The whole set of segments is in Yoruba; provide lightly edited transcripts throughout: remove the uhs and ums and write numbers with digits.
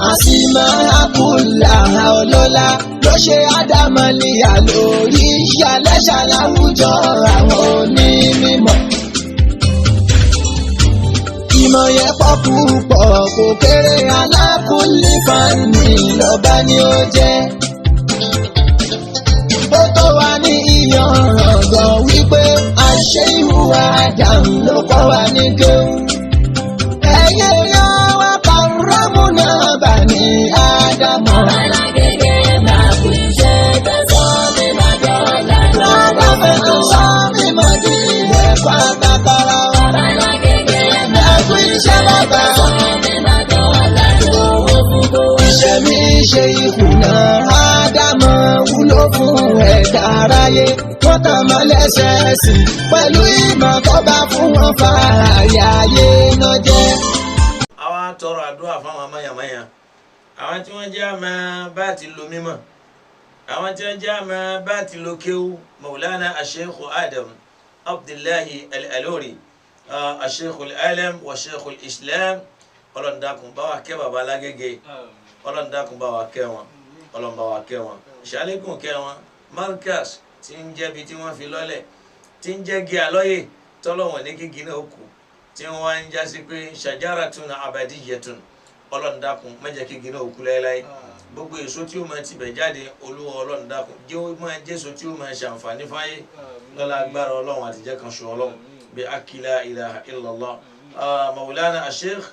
Àsìmọ́ àkùlà ọlọ́lá ló ṣe ádámọ̀lìyà lórí ṣàlẹ́ṣà láwùjọ àwọn onímọ̀. Ìmọ̀ yẹn pọ̀ púpọ̀, kò kéré, alákùnlé fani lọ́ba ni ó jẹ́. Ó tó wá ní ìyànràn wípé àṣẹ ìhùwà Adam ló kọ́ wa ní kéwù. Ẹ̀yẹ yan wa kàrámù náà bà ní Ádámọ̀. Alágége máa kú iṣẹ́ tẹ̀sán mi máa dọ́là. Lọ́dọ̀ tó sọ mí mọ́ di ilẹ̀ pátákárá wa. Alágége máa Ẹ kú iṣẹ́, bàbá. sọ mi máa dọ́là. Owó fún kó. Iṣẹ́ mi ṣe ìkùnà Ádámọ̀ wúlò fún ẹ̀dá aráyé. Wọ́n tàn mọ́ lẹ́sẹ̀ẹ́sì pẹ̀lú ìmọ̀ tó bá fún wọn fààyè ayé náà jẹ́. Àwa tọrọ àdúrà fáwọn amáyàmáyà, àwọn tí wọ́n jẹ́ àmà bá ti lo mímọ̀, àwọn tí wọ́n jẹ́ àmà bá ti lo kéwú. Maulana Asheikh Adam Abdullahi Al-Alori, Asheikh Al-Alam wa Sheikh Al-Islam, ọlọ́ndàkùn bá wa kẹ́ baba Lágége, ọlọ́ndàkùn bá wa kẹ́ wọn, ọlọ́n bá wa kẹ́ wọn, ṣàlékún kẹ́ wọn. Markaz tí ń jẹ́bi tí wọ́n fi lọ́lẹ̀, tí ń jẹ́ gí alọ́yè tọ́lọ́wọ̀n ní kíkí náà kù, tí wọ́n ń jásí pé shajaratun abadiyatun, ọlọ́ndàkùn má jẹ́ kíkí náà kú láéláé. Gbogbo èso tí ó máa tibẹ̀ jáde, Olúwa, ọlọ́ndàkùn jẹ́ ó máa jẹ́so tí ó máa ṣàǹfààní fáyé lọ́la agbára Ọlọ́run àtijọ́ kan ṣo Ọlọ́run bí akila ilaha illallah. Maulana Asheikh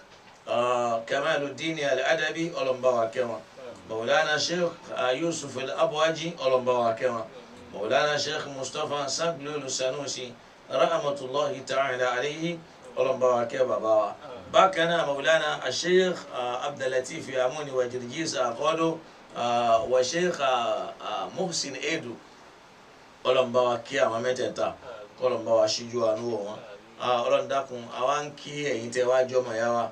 Kamaluddin Al-Adabi, ọlọ́nba kẹ́ wọn. Maulana Sheikh Yusuf Al-Abwaji, ọlọ́nba kẹ́ wọn. Maulana Sheikh Mustapha Saglolu Sanusi rahmatulahi ta'ala alayhi, ọlọ́nba kẹ́ bàbá wa. Bákan náà, Maulana Sheikh Abdulatif Amuni wa Jirgis Akọ́dọ̀ wa Sheikh Muhsin Edu, ọlọ́nba wa kí àwọn mẹ́tẹ̀ẹ̀ta, kọlọ́nba wa ṣíjú àánú wò wọn. Ọlọ́ndàkùn, àwa ń kí ẹ̀yin tẹ́ wá jọmọ̀ yá wa,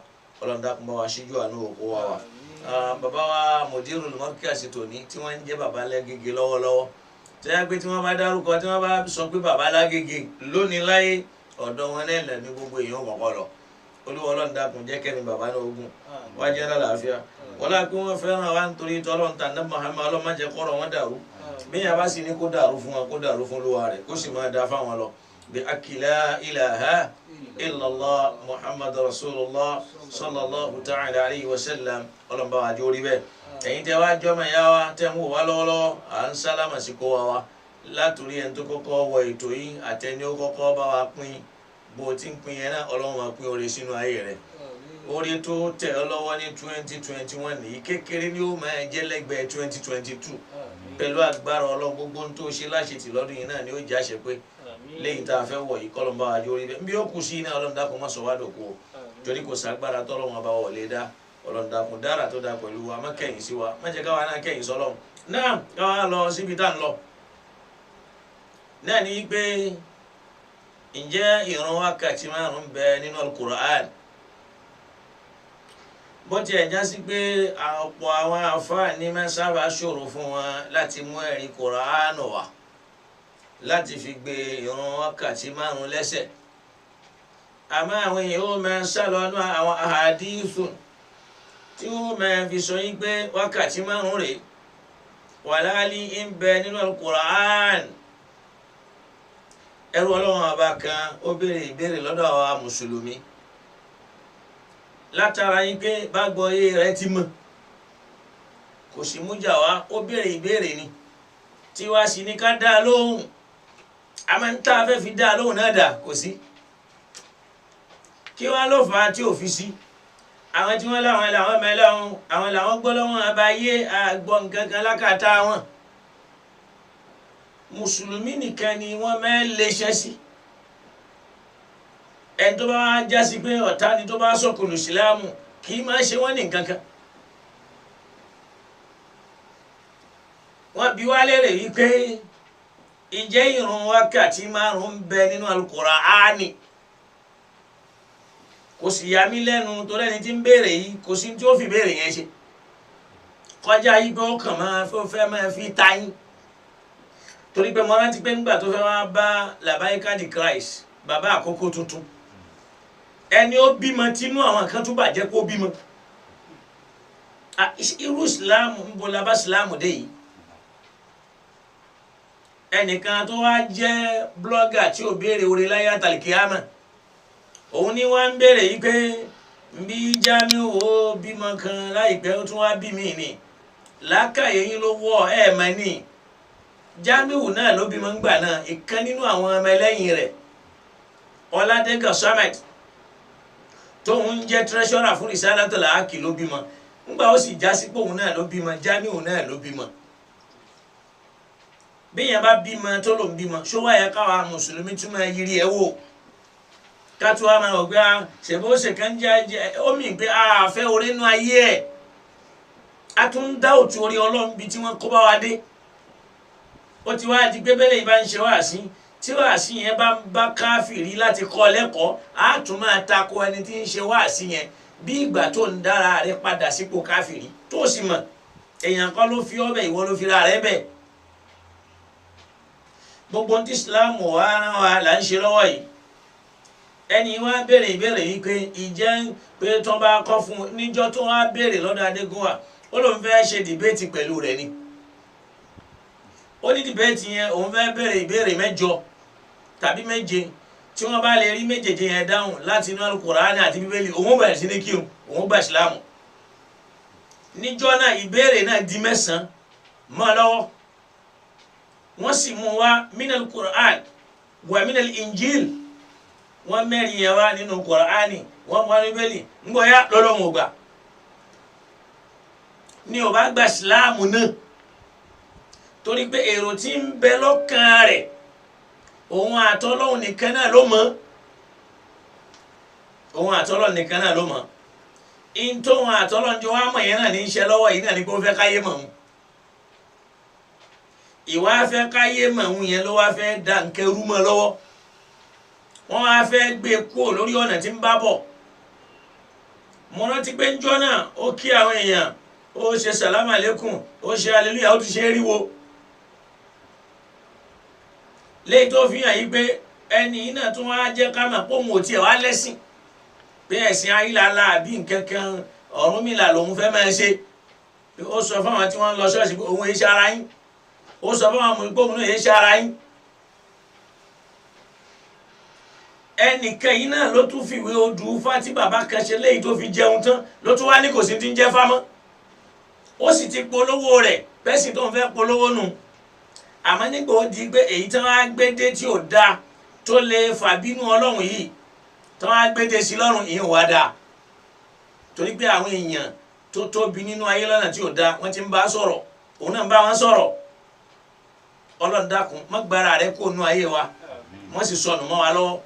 ọlọ́ndàkùn bá wa ṣíjú àánú wò kó wa wa. Bàbá wa Mudirul Markaz tòní, tí wọ́n ń jẹ́ bàbá Lágége lọ́wọ́lọ́wọ́, tẹ́yà pé tí wọ́n bá dárúkọ, tí wọ́n bá sọ pé bàbá Lágége lónìí láyé, ọ̀dọ̀ wọn náà lẹ́nu gbogbo èèyàn kọ̀ọ̀kan lọ. Olúwa, ọlọ́ndàkùn jẹ́ kẹ́mi bàbá náà ogun wá jẹ́ lálàáfíà. Wọ́n lá pé wọ́n fẹ́ràn wa nítorí tọ́lọ́run tà ní Muhammad. Ọlọ́mọ jẹ́ kọ́rọ̀ wọn dàrú. Bí yàrá sì ní kó dàrú fún wọn, kó dàrú fún olúwa rẹ̀, kó sì máa da fáwọn lọ bí akila ilaha illallah Muhammad rasulullah sallallahu ta'ala alayhi wa sallam. Ọlọ́mọba wa jẹ́ orí bẹ́ẹ̀. Ẹ̀yin tẹ́ wá jọ́mọ̀ yá wa, tẹ́ ń wò wá lọ́wọ́lọ́wọ́, à ń sálámà sí kó wa wa látòrí ẹni tó kọ́kọ́ wọ ètò yìí àtẹni ó kọ́kọ́ bá wa pín. Bó o ti ń pín yẹn náà, Ọlọ́run máa pín oore sínú ayé rẹ̀. Oore tó tẹ̀ ọ́ lọ́wọ́ ní 2021 nìyí, kékeré ni ó máa jẹ́ lẹ́gbẹ̀ẹ́ 2022 pẹ̀lú agbára Ọlọ́run. Gbogbo ohun tó ṣe láṣetì lọ́dún yìí náà ni ó jáṣe pé lẹ́yìn tá a fẹ́ wọ̀ yìí, kọ́lọ́n bá wa jó rí bẹ́ẹ̀. Bí ó kù sí iná, Ọlọ́run dákun má sọ wá dòkú o, torí kò ságbára tọ́lọ́run bá wọlé dá. Ọlọ́run dákun, dára tó dá pẹ̀lú wa, má kẹ̀yìn sí wa, má jẹ́ káwa náà kẹ̀yìn sọ́lọ́run náà. Káwa lọ síbi tá à ń lọ náà ní pé, ǹjẹ́ ìrun wákàtí 5 bẹ nínú Al-Qur'an? Bó tiẹ̀ já sí pé ọ̀pọ̀ àwọn àfáàní máa ń sábà ṣòro fún wọn láti mú ẹ̀rí Kùránì wá láti fi gbé ìrun wákàtí 5 lẹ́sẹ̀, àmọ́ àwọn èèyàn ó máa ń sálọ nú àwọn àhàdíìsù tí ó máa fi sọ yín pé wákàtí 5 rèé wàláálí ń bẹ nínú Al-Qur'an. Ẹrú Ọlọ́run ọba kan ó béèrè ìbéèrè lọ́dọ̀ àwa mùsùlùmí látara yín pé bágbọ́ yé rẹ ti mọ̀, kò sì mú jà wá. Ó béèrè ìbéèrè ni tí wàá sì ní ká dá a lóhùn. Àmọ́ ń tá a fẹ́ fi dá a lóhùn náà dà kò sí. Kí wọ́n ló fà á tí ò fi sí? Àwọn tí wọ́n láwọn làwọn mẹ́lẹ́hùn, àwọn làwọn gbọ́ lọ́wọ́n abayé àgbọ̀ nǹkan kan lákàtà wọn. Mùsùlùmí nìkan ni wọ́n mẹ́ léṣẹ́ sí. Ẹni tó bá wá jásí pé ọ̀tá ni, tó bá sọ̀kùlù sílámù, kì í máa ṣe wọ́n ní nǹkan kan. Wọ́n bi wá lérè wípé, ìjẹ́ ìrun wákàtí 5 ń bẹ nínú Al-Qur'ani? Kò sì yà mí lẹ́nu, torí ẹni tí ń béèrè yìí, kò sí tí ó fi béèrè yẹn ṣe kọjá yìí pé ó kàn máa fẹ́ máa fi ta yín, torí pé mo rántí pé ńgbà tó fẹ́ wá bá Labaika the Christ, bàbá àkókò tuntun, ẹni ó bímọ tínú àwọn kan tó bàjẹ́ kó bímọ. Irú ìsìláàmù ń bo labá ìsìláàmù dé yìí. Ẹnìkan tó wá jẹ́ blọ́gà tí ò béèrè orí láyé àtàlìkíyàmà, òun ni wá ń béèrè yìí pé bí Jamiu ó bímọ kan láìpẹ́ ó tún wá bí mi ni làákàyè yín ló wọ̀ ẹ̀ mọ́ ni. Jamiu náà ló bímọ ńgbà náà, ìkan nínú àwọn ọmọ ẹlẹ́yìn rẹ̀ Ọládégàn Samet tóun ń jẹ́ treasurer fún Risalatul Haqq ló bímọ ńgbà ó sì já sí pé òun náà ló bímọ, Jamiu náà ló bímọ. Bíyàn bá bímọ tó ló ń bímọ, ṣó wáyé káwa mùsùlùmí tún máa yiri ẹ wò ká tún wá máa wò pé ṣèbó ṣe kàn jẹ́ ó mì pé a fẹ́ orí inú ayé ẹ̀, a tún ń dá òtún orí Ọlọ́run bíi tí wọ́n kó bá wa dé. Ó ti wá di pé bẹ́lẹ̀ yìí bá ń ṣe wáàsí, tí wáàsí yẹn bá ń bá káfìrí láti kọ́ lẹ́kọ̀ọ́, á tún máa tako ẹni tí ń ṣe wáàsí yẹn bí ìgbà tó ń dára rẹ padà sípò káfìrí tó sì mọ̀ èèyàn kan ló fi ọ́ bẹ̀, ìwọ ló fi ra rẹ bẹ̀. Gbogbo ní Islam wà rán wa là ń ṣe lọ́wọ́ yìí. Ẹni wá béèrè ìbéèrè yìí pé ìjẹ́ pé tó bá kọ́ fún un níjọ́ tó wá béèrè lọ́dọ̀ Adégúnwà, ó lóun fẹ́ ṣe dìbéètì pẹ̀lú rẹ̀ ni. Ó ní dìbéètì yẹn òun fẹ́ béèrè ìbéèrè mẹ́jọ tàbí méje, tí wọ́n bá lè rí méjèèjì yẹn dáhùn láti inú Al-Kùránì àti Bíbélì, òun bẹ̀rẹ̀ sí ní kírun, òun gba Ìsìlámù. Níjọ́ náà ìbéèrè náà di 9 mọ́ lọ́wọ́, wọ́n sì mú wá minal Qur'an wà minal Injil, wọ́n mẹ́rin yẹn wá nínú Qur'ani, wọ́n mú wá ní Bíbélì, ń bọ̀ yá lọ́lọ́run ò gbà. Ní ò bá gba Ìsìlámù náà torí pé èrò tí ń bẹ lọ́kàn rẹ̀ òun àtọlọ́hun nìkan náà ló mọ̀, òun àtọlọ́hun nìkan náà ló mọ̀. Ìntòun àtọlọ́hun jọ wá mọ̀ yẹn náà ní í ṣe lọ́wọ́ yìí náà ní kó fẹ́ káyé mọ̀ òun. Ìwà fẹ́ káyé mọ̀ òun yẹn ló wá fẹ́ da nǹkan rú mọ́ lọ́wọ́. Wọ́n wá fẹ́ gbé kúrò lórí ọ̀nà tí ń bá bọ̀. Mo rántí pé ńjọ́ náà ó kí àwọn èèyàn, ó ṣe sàlámà lẹ́kùn, ó ṣe hallelujah, ó ti ṣe é ríwo. Léyìí tó fi hàn yí pé ẹni yìí náà tún wá jẹ́ ká mọ̀ pé òun ò tiẹ̀ wá lẹ́sìn, pé ẹ̀sìn ayílala àbí nǹkan kan Ọ̀rúnmìlà lòun fẹ́ máa ṣe. Ó sọ fáwọn tí wọ́n ń lọ ṣọ́ọ̀ṣì pé òun èé ṣe ara yín, ó sọ fáwọn ọmọ pé òun náà èé ṣe ara yín. Ẹnìkan yìí náà ló tún fìwé odù Ifá tí bàbá kan ṣe léyìí tó fi jẹun tán, ló tún wá ní kò sí ti ń jẹ́ fámọ́. Ó sì ti polówó rẹ̀ pẹ́sì tó ń fẹ́ polówó nù. Àmọ́ nígbà ó di pé èyí tí wọ́n á gbé dé tí ò dáa tó lè fàbínú Ọlọ́run yìí tí wọ́n á gbé dé sí lọ́rùn ìyẹn wà dáa, torí pé àwọn èèyàn tó tóbi nínú ayé lọ́nà tí ò dáa wọ́n ti ń bá sọ̀rọ̀, òun náà ń bá wọn sọ̀rọ̀. Ọlọ́run dákun má gbára rẹ kó nu ayé wa, wọ́n sì sọnù mọ́ wa lọ́wọ́.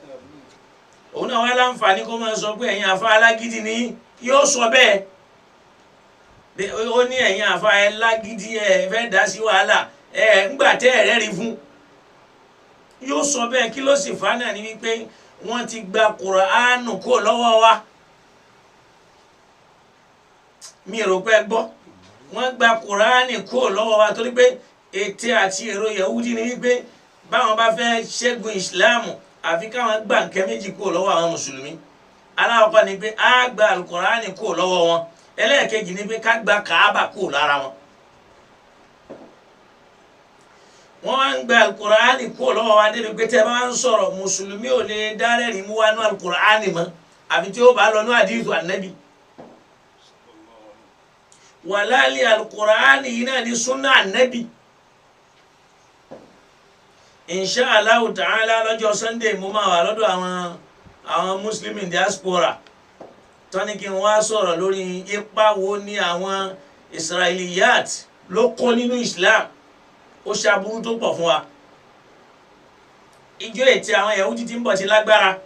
Òun náà wá láǹfààní kó máa sọ pé ẹ̀yin àfa alágídí ni, yóò sọ bẹ́ẹ̀. Ó ní ẹ̀yin àfa alágídí ẹ̀ fẹ́ dá sí wàhálà ẹ ńgbà tẹ́ ẹ̀rẹ́ rí fún, yóò sọ bẹ́ẹ̀. Kí ló sì fa náà ni wípé wọ́n ti gba Kùránù kó lọ́wọ́ wa. Mi rò pé gbọ́, wọ́n gba Kùránì kó lọ́wọ́ wa torí pé ète àti èrò Yahudi ni wípé báwọn bá fẹ́ ṣẹ́gun Ìsìláàmù àfi káwọn gba nǹkan méjì kó lọ́wọ́ àwọn mùsùlùmí. Aláwọ̀kọ́ ni pé á gba Kùránì kó lọ́wọ́ wọn, ẹlẹ́ẹ̀kejì ni pé ká gba Kàábà kó lára wọn. Wọ́n wá ń gba alukur'ani kó lọ́wọ́ wa débi pé tẹ́ bá ń sọ̀rọ̀ mùsùlùmí ò lè dárẹ́rì mú wa nú alukur'ani mọ́ àfi tí ó bá lọ nú àdìsù ànábì. Wàláàlì alukur'ani yìí náà ní súnà ànábì. Insha Allahu ta'ala lọ́jọ́ Sunday mo máa wà lọ́dọ̀ àwọn Muslim in diaspora tọ́ni kí n wá sọ̀rọ̀ lórí ipa wo ni àwọn Israeliyat ló kó nínú Islam. Ó ṣàbúrú tó pọ̀ fún wa. Ìjọ ètí àwọn Yahudi tí ń bọ̀ ti lágbára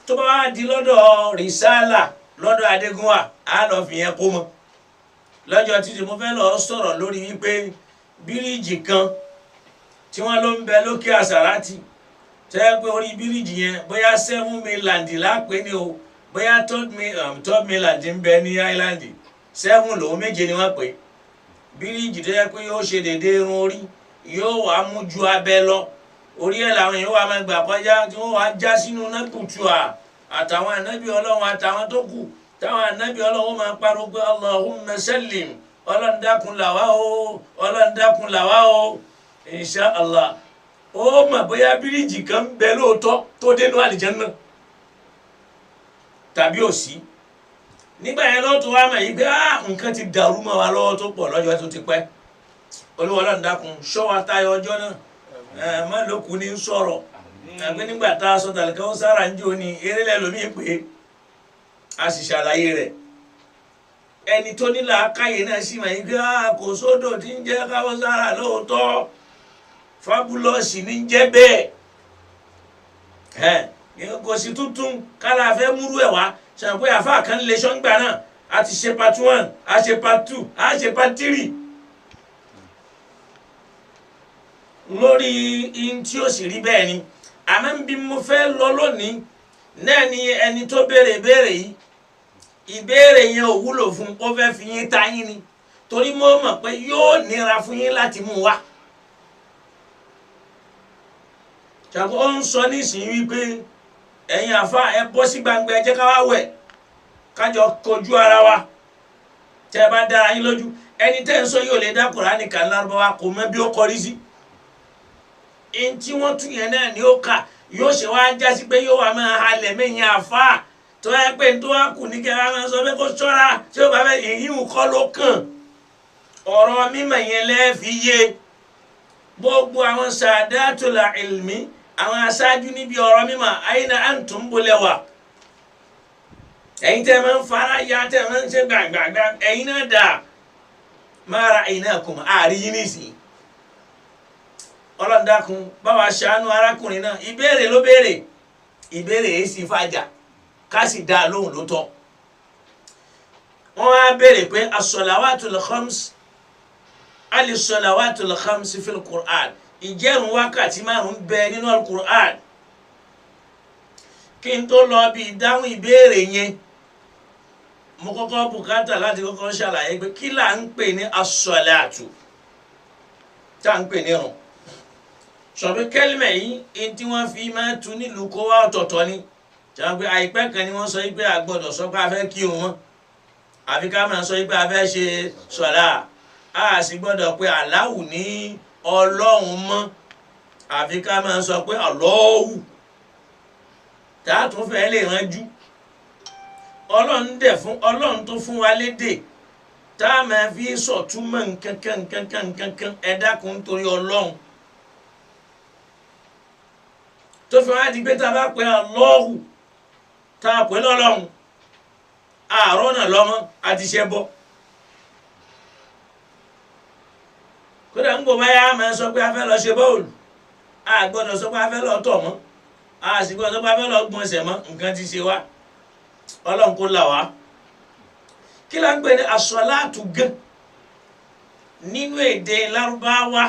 tó bá wá di lọ́dọ̀ Risala lọ́dọ̀ Adégúnwà á lọ fi yẹn kó mọ́. Lọ́jọ́ títí mo fẹ́ lọ sọ̀rọ̀ lórí wípé bíríìjì kan tí wọ́n ló ń bẹ lókè Àsàrátì tẹ́ pé orí bíríìjì yẹn bóyá 7 mainland lápẹ́ ni o, bóyá third mainland ń bẹ ní island, 7 lòun méje ni wọ́n pè. Bíríìjì tó yẹ pé yóò ṣe déédéé irun orí yóò wá mú ju abẹ lọ, orí ẹ̀ làwọn èèyàn wà máa gbà kọjá tí wọ́n wá já sínú nákùtù à àtàwọn ànábì Ọlọ́run àtàwọn tó kù Táwọn anábì Ọlọ́run máa pariwo pé Allahumma sallim, Ọlọ́run dákun là wá o, Ọlọ́run dákun là wá o. Insha Allah, ó mọ̀ bóyá bíríìjì kan ń bẹ lóòótọ́ tó dénú àlìjánnà tàbí òsì. Nígbà yẹn lọ́tọ̀ wá mọ̀ yìí pé nǹkan ti dàrú mọ́ wa lọ́wọ́ tó pọ̀ lọ́jọ́ tó ti pẹ́. Olúwa Ọlọ́run dákun ṣọ́ wa tayọ ọjọ́ náà. Má lókun ní sọ̀rọ̀ àgbẹ̀ nígbà tá a sọ tàlẹ́kẹ́ ó sára ń jò ní eré lẹ́lòmíì pé a sì ṣàlàyé rẹ̀. Ẹni tó ní làákàyè náà sì mọ̀ yìí pé kò sódò tí ń jẹ́ káwọ́ sára lóòótọ́, fábúlọ́ọ̀sì ní jẹ́ bẹ́ẹ̀. Kò sí tuntun kálá fẹ́ múrú ẹ̀ wá. Ṣàpè pé àfa kan lè ṣọ́ngbà náà, a ti ṣe part 1, a ṣe part 2, a ṣe part 3 lórí ihun tí ó sì rí bẹ́ẹ̀ ni. Àmọ́ bí mo fẹ́ lọ lónìí náà ni ẹni tó béèrè ìbéèrè yìí, ìbéèrè yẹn ò wúlò fún, ó fẹ́ fi yín ta yín ni, torí mo mọ̀ pé yóò nira fún yín láti mú wá. Ṣàpè ó ń sọ nísìnyí wípé ẹ̀yin àfa ẹ bọ́ sí gbangba, ẹ jẹ́ ká wá wẹ̀ kájọ kojú ara wa. Tẹ́ ẹ bá dára yín lójú, ẹni tẹ́ ń sọ yóò lè dá Kùránì kà Lárúbáwá, kò mọ bí ó kọrí sí. Ẹni tí wọ́n tún yẹn náà ni ó kà, yóò ṣe wá jásí pé yóò wá máa halẹ̀ mẹ́yìn àfa tó yẹ pé tó wá kù ní kẹ́ wá máa sọ pé kó ṣọ́ra tí ó bá fẹ́ ìyíhùn kọ́ ló kàn. Ọ̀rọ̀ mímọ̀ yẹn lẹ́ẹ̀fi yé gbogbo àwọn sàdáàtúlà ìlmí, àwọn aṣáájú níbi ọ̀rọ̀ mímọ̀ àyínà àǹtún bolẹ̀ wà. Ẹ̀yin tẹ́ máa ń fara ya, tẹ́ máa ń ṣe gbàgbàgbà, ẹ̀yin náà dà máa ra ẹ̀yin náà kùn àárí yín nísìnyí. Ọlọ́run dákun báwa ṣàánú arákùnrin náà. Ìbéèrè ló béèrè, ìbéèrè yìí sì fàjà ká sì dá a lóhùn ló tọ́. Wọ́n á béèrè pé as-salawatul khams, al-salawatul khams fil Qur'an, ìjẹ́rùn wákàtí márùn-ún bẹ nínú al-Qur'an. Kí n tó lọ bí ìdáhùn ìbéèrè yẹn, mo kọ́kọ́ bùkátà láti kọ́kọ́ ṣàlàyé pé kí là ń pè ní as-salatu tá à ń pè ní ìrun. Sọ̀bí kẹ́lìmẹ̀ yìí ní tí wọ́n fi máa tu nílùú kó wá ọ̀tọ̀ọ̀tọ̀ ni. Sọ pé àìpẹ́ kan ni wọ́n sọ pé a gbọ́dọ̀ sọ pé a fẹ́ kírun mọ́, àfi ká máa sọ pé a fẹ́ ṣe sọ̀lá. A sì gbọ́dọ̀ pé Aláwù ní Ọlọ́run mọ́, àfi ká máa sọ pé Ọlọ́wù tá a tún fẹ́ lè ránjú. Ọlọ́run dẹ̀ fún Ọlọ́run tó fún wa lédè tá a máa fi sọ̀túnmọ̀ nkankan nkankan nkankan. Ẹ dákun nítorí Ọlọ́run tó fi wá di pé tá a bá pè Ọlọ́hù tá a pè lọ́lọ́run, àárọ̀ náà lọ́mọ àti ṣe bọ́. Kódà ń gbọ́ báyà máa sọ pé a fẹ́ lọ ṣe bọ́ọ̀lù, a gbọ́dọ̀ sọ pé a fẹ́ lọ tọ̀ mọ́, a sì gbọ́dọ̀ sọ pé a fẹ́ lọ gbọ̀nsẹ̀ mọ́, nǹkan ti ṣe wá. Ọlọ́run kó là wá. Kí la ń pè ní asọ́láàtù gan nínú èdè Lárúbáwá?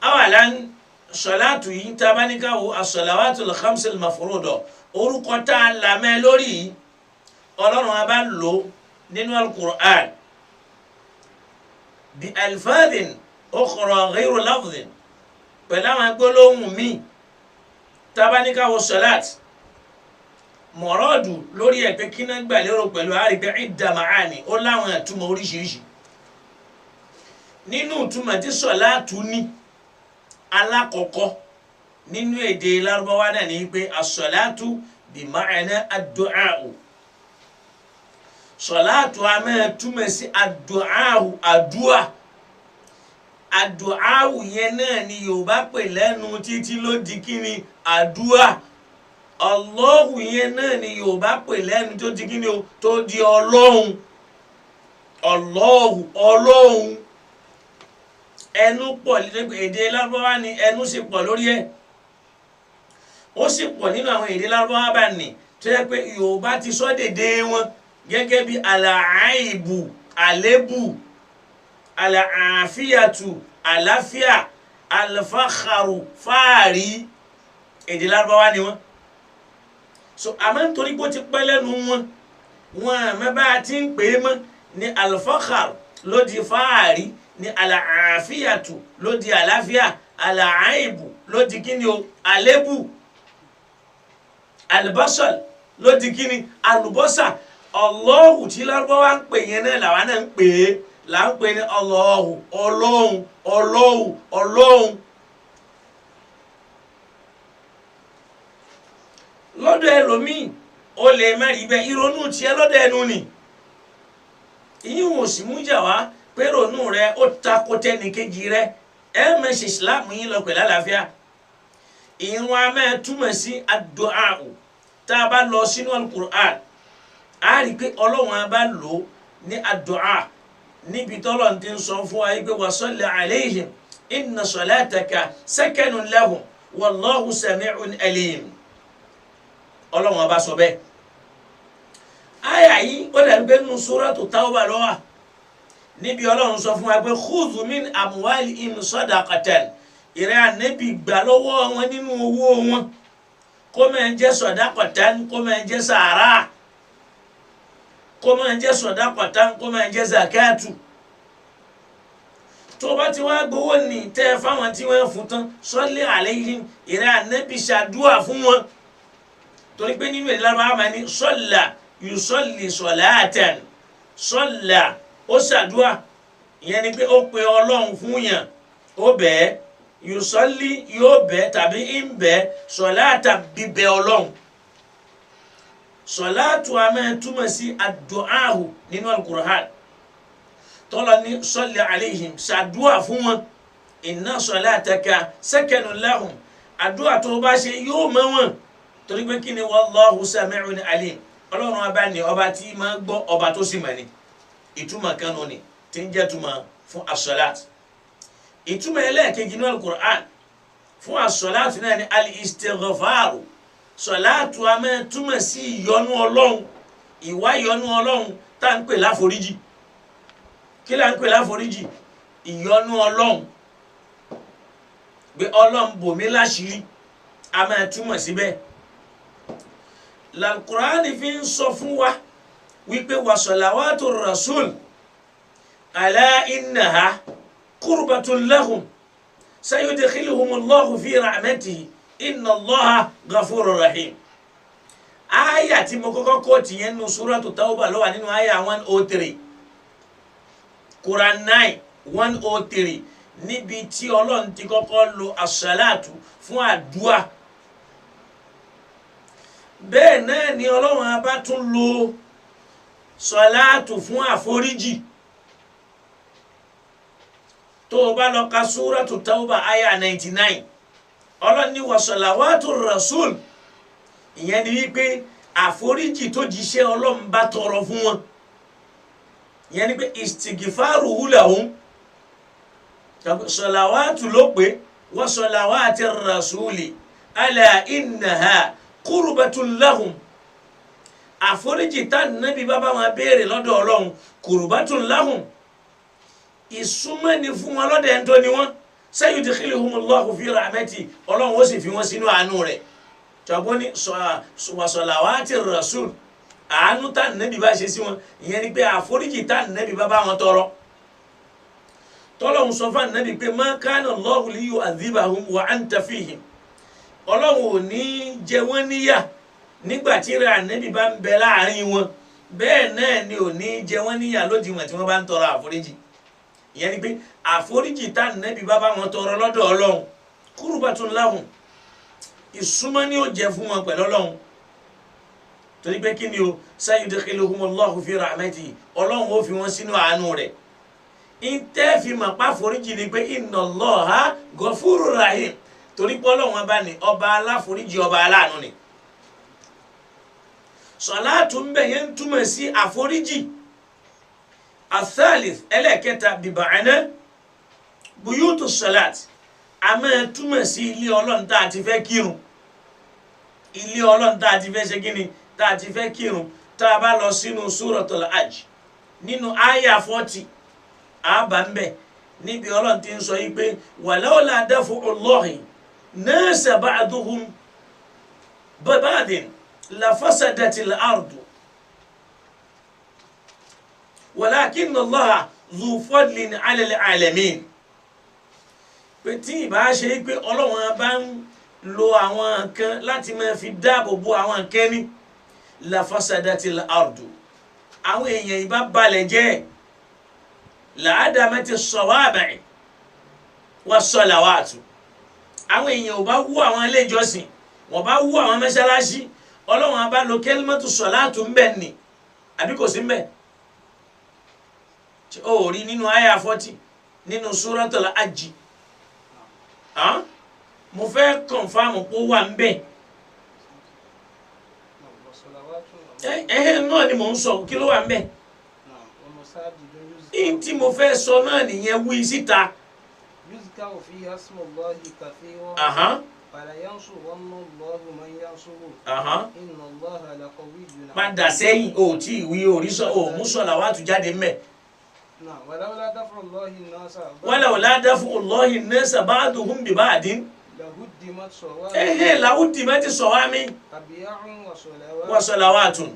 Àwa là ń sọláàtù yìí tá a bá ní ká wo as-salawatul khamsil mafruda, orúkọ tá a là mẹ́ lórí yìí, Ọlọ́run a bá lò nínú al-Qur'an bi alfadhin ukhra ghayru lafdhin, pẹ̀lú àwọn gbólóhùn míì. Tá a bá ní ká wo sọláàtù mọ̀rọ́ọ̀dù lórí ẹ̀ pé kí náà gbà lérò pẹ̀lú àrígbẹ́ idda ma'ani, ó láwọn ìtumọ̀ oríṣiríṣi. Nínú ìtumọ̀ tí sọláàtù ní alákọ̀ọ́kọ́ nínú èdè Lárúbáwá náà ní pé asọ̀láàtù bí ma'ana ad-du'a'u. Sọ̀láàtù a máa túmọ̀ sí ad-du'a'u, àdúà. Ad-du'a'u yẹn náà ni Yorùbá pè lẹ́nu títí ló di kíni àdúà. Allahu yẹn náà ni Yorùbá pè lẹ́nu tó di kíni o, tó di Ọlọ́hun. Allahu, Ọlọ́hun. Ẹnu pọ̀ èdè Lárúbáwá ni ẹnu sì pọ̀ lórí ẹ̀. Ó sì pọ̀ nínú àwọn èdè Lárúbáwá bá ní tó yẹ pé Yorùbá ti sọ dédé wọn gẹ́gẹ́ bí àlàáìbù, àlébù, àlàáfíàtù, àláfíà, àlfàkàrù, fáàrí. Èdè Lárúbáwá ni wọ́n. So àmọ́ nítorí pé ó ti pẹ́ lẹ́nu wọn, wọn àmọ́ bá a ti ń pè é mọ́ ní àlfàkàrù ló di fáàrí, ní àlàáfíàtù ló di àláfíà, àlàáìbù ló di kíni o, àlébù. Albasal Ló di kí ni àlùbọ́sà. Allahu tí Lárúbáwá ń pè yẹn náà làwa náà ń pè é, là ń pè ní Allahu, Ọlọ́hun, Ọlọ́hun, Ọlọ́hun. Lọ́dọ̀ ẹlòmíì ó lè má rí bẹ́ẹ̀, ìrònú tiẹ̀ lọ́dọ̀ ẹnu ni. Ìyín ò sì mú jà wá pé ìrònú rẹ ó takò tẹnìkejì rẹ. Ẹ má ṣe ìsìláàmù yín lọ pẹ̀lú àlàáfíà. Ìrun a máa túmọ̀ sí àdúà. Tá a bá lọ sínú Al-Qur'an, a rí i pé Ọlọ́run a bá lò ó ní àdúà níbi tọ́lọ́run ti ń sọ fún wa pé wa salli alayhim inna salataka sakanun lahum wallahu sami'un alim. Ọlọ́run ọba sọ bẹ́ẹ̀. Àyà yìí ó dàbí pé nínú Suratu Tawba ló wà, níbi Ọlọ́run sọ fún wa pé khudhu min amwalihim sadaqatan, ìrẹ́ ànẹ́bì gbà lọ́wọ́ wọn nínú owó wọn, kó máa jẹ́ sadaqatan, kó máa jẹ́ sàárà, kó máa jẹ́ sadaqatan, kó máa jẹ́ zakatu. Tó bá ti wá gbowó ní tẹ́ ẹ fáwọn tí wọ́n fún tán, salli alayhim, ìrẹ́ ànẹ́bì ṣàdúà fún wọn. Torí pé nínú èdè Lárúbáwá máa ní salla yusalli salatan, salla ó ṣàdúà, ìyẹn ni pé ó pe Ọlọ́run fún yàn, ó bẹ̀ẹ́, yusalli yóò bẹ̀ẹ́ tàbí ń bẹ̀ẹ́, salata bíbẹ Ọlọ́run. Salatu a máa túmọ̀ sí àdúàhù nínú Al-Qur'an. Tọ́lá ní salli alayhim, ṣàdúà fún wọn, inna salataka sakanun lahum, àdúà tó bá ṣe yóò mọ́ wọn. Torí pé kí ni wallahu sami'un alim, Ọlọ́run ọba ni ọba tí máa gbọ́, ọba tó sì mọ̀ ni. Ìtumọ̀ kan nù ni tí ń jẹ́ túmọ̀ fún as-salat. Ìtumọ̀ ẹlẹ́ẹ̀kejì ní Al-Qur'an fún as-salat náà ni al-istighfaru. Sọ̀láàtù a máa túmọ̀ sí ìyọ́nú Ọlọ́run, ìwá ìyọ́nú Ọlọ́run tá ń pè láforíjì. Kí là ń pè láforíjì? Ìyọ́nú Ọlọ́run, pé Ọlọ́run bò mí láṣìírí, a máa túmọ̀ síbẹ̀. Al-Qur'ani fi ń sọ fún wa wípé wa salawatu rasul ala innaha qurbatun lahum sayudkhiluhumullahu fi rahmatihi inna Allaha ghafurur rahim. Aya tí mo kọ́kọ́ kóòtù yẹn nínú Suratu Tawba ló wà nínú aya 103, Quran 9 103, níbi tí Ọlọ́run ti kọ́kọ́ lo as-salatu fún àdúà. Bẹ́ẹ̀ náà ni Ọlọ́run a bá tún lo sọ̀láàtù fún àforíjì. Tó o bá lọ ka Suratu Tawba aya 99, Ọlọ́run ní wa salawatu rasul, ìyẹn ni wípé àforíjì tó jíṣẹ́ Ọlọ́run bá tọrọ fún wọn, ìyẹn ni pé istighfaruhu lahum. Sọ̀làwátù ló pé wa salawati rasuli ala innaha qurbatun lahum, àforíjì tá nàbí bàbá wọn béèrè lọ́dọ̀ Ọlọ́run, qurbatun lahum, ìsúnmọ́ni fún wọn lọ́dọ̀ ẹni tó ni wọ́n, sayudkhiluhumullahu fi rahmati, Ọlọ́run ó sì fi wọ́n sínú àánú rẹ̀. Tọ́gbọ́n ní wa salawati rasul, àánú tá nàbí bá ṣe sí wọn, ìyẹn ni pé àforíjì tá nàbí bàbá wọn tọrọ. Tọ́lọ́hun sọ fún ànábì pé ma kana Allahu liyu'adhibahum wa anta fihim, Ọlọ́run ò ní jẹ wọ́n níyà nígbà tí rẹ̀ ànábì bá ń bẹ láàrin wọn, bẹ́ẹ̀ náà ni ò ní jẹ wọ́n níyà lódiwọ̀n tí wọ́n bá ń tọrọ àforíjì. Ìyẹn ni pé àforíjì tá ànábì bá bá wọn tọrọ lọ́dọ̀ Ọlọ́run, qurbatun lahum, ìsúnmọ́ ni ó jẹ fún wọn pẹ̀lú Ọlọ́run. Torí pé kí ni o, sayudkhiluhumullahu fi rahmatihi, Ọlọ́run ó fi wọ́n sínú àánú rẹ̀. Ntẹ́ fi mọ̀ pa àforíjì ni pé inna Allaha ghafurur rahim, torí pé Ọlọ́run ọba ni ọba aláforíjì, ọba aláàánú ni. Sọ̀láàtù ń bẹ̀ yẹn ń túmọ̀ sí àforíjì. Athalith ẹlẹ́kẹta bìbàánà buyutu sọ̀láàt, a máa túmọ̀ sí ilé Ọlọ́run tá a ti fẹ́ kírun. Ilé Ọlọ́run tá a ti fẹ́ ṣe kíni, tá a ti fẹ́ kírun. Tá a bá lọ sínú Suratul Hajj nínú àyà 40, àbá ń bẹ̀ níbi Ọlọ́run ti ń sọ yìí pé walawla daf'ullahi nasa ba'duhum biba'din lafasadatil ardu walakinna Allaha dhu fadlin 'ala al-'alamin. Pé tí ìbá ṣe pé Ọlọ́run bá ń lo àwọn nǹkan láti máa fi dáàbò bo àwọn nǹkan ní, la fasadatil ardu, àwọn èèyàn ìbá balẹ̀ jẹ́, làádàmẹ́tì sọ̀wáàbẹ̀ wà sọ̀làwàtù, àwọn èèyàn ò bá wú àwọn ilé ìjọsìn, wọ́n bá wú àwọn mọ́ṣáláṣí. Ọlọ́run abá lo kẹ́límọ́tù sọ̀láàtù ń bẹ̀ ni àbí kò sí ń bẹ̀? Ó rí nínú àyà 40 nínú Suratul Hajj. Mo fẹ́ kọ̀nfàmù pé ó wà ń bẹ̀. Ẹ̀hẹ́ náà ni mò ń sọ, kí ló wà ń bẹ̀? Ní tí mo fẹ́ sọ náà nìyẹn, wí síta. Yuzkaru fiha ismullahi kathiran. Falayansuranna Allahu man yansuruhu. Inna Allaha laqawiyyun. Padà sẹ́yìn, o tí ìwé orísọ o mú sọ̀là wá tún jáde mẹ́. Walawla daf'ullahi an-nasa. Walawla daf'ullahi an-nasa ba'duhum bi ba'din. Lahuddimat sawami. Ẹ̀hẹ́ lahuddimat sawami. Wa Wa salawatun.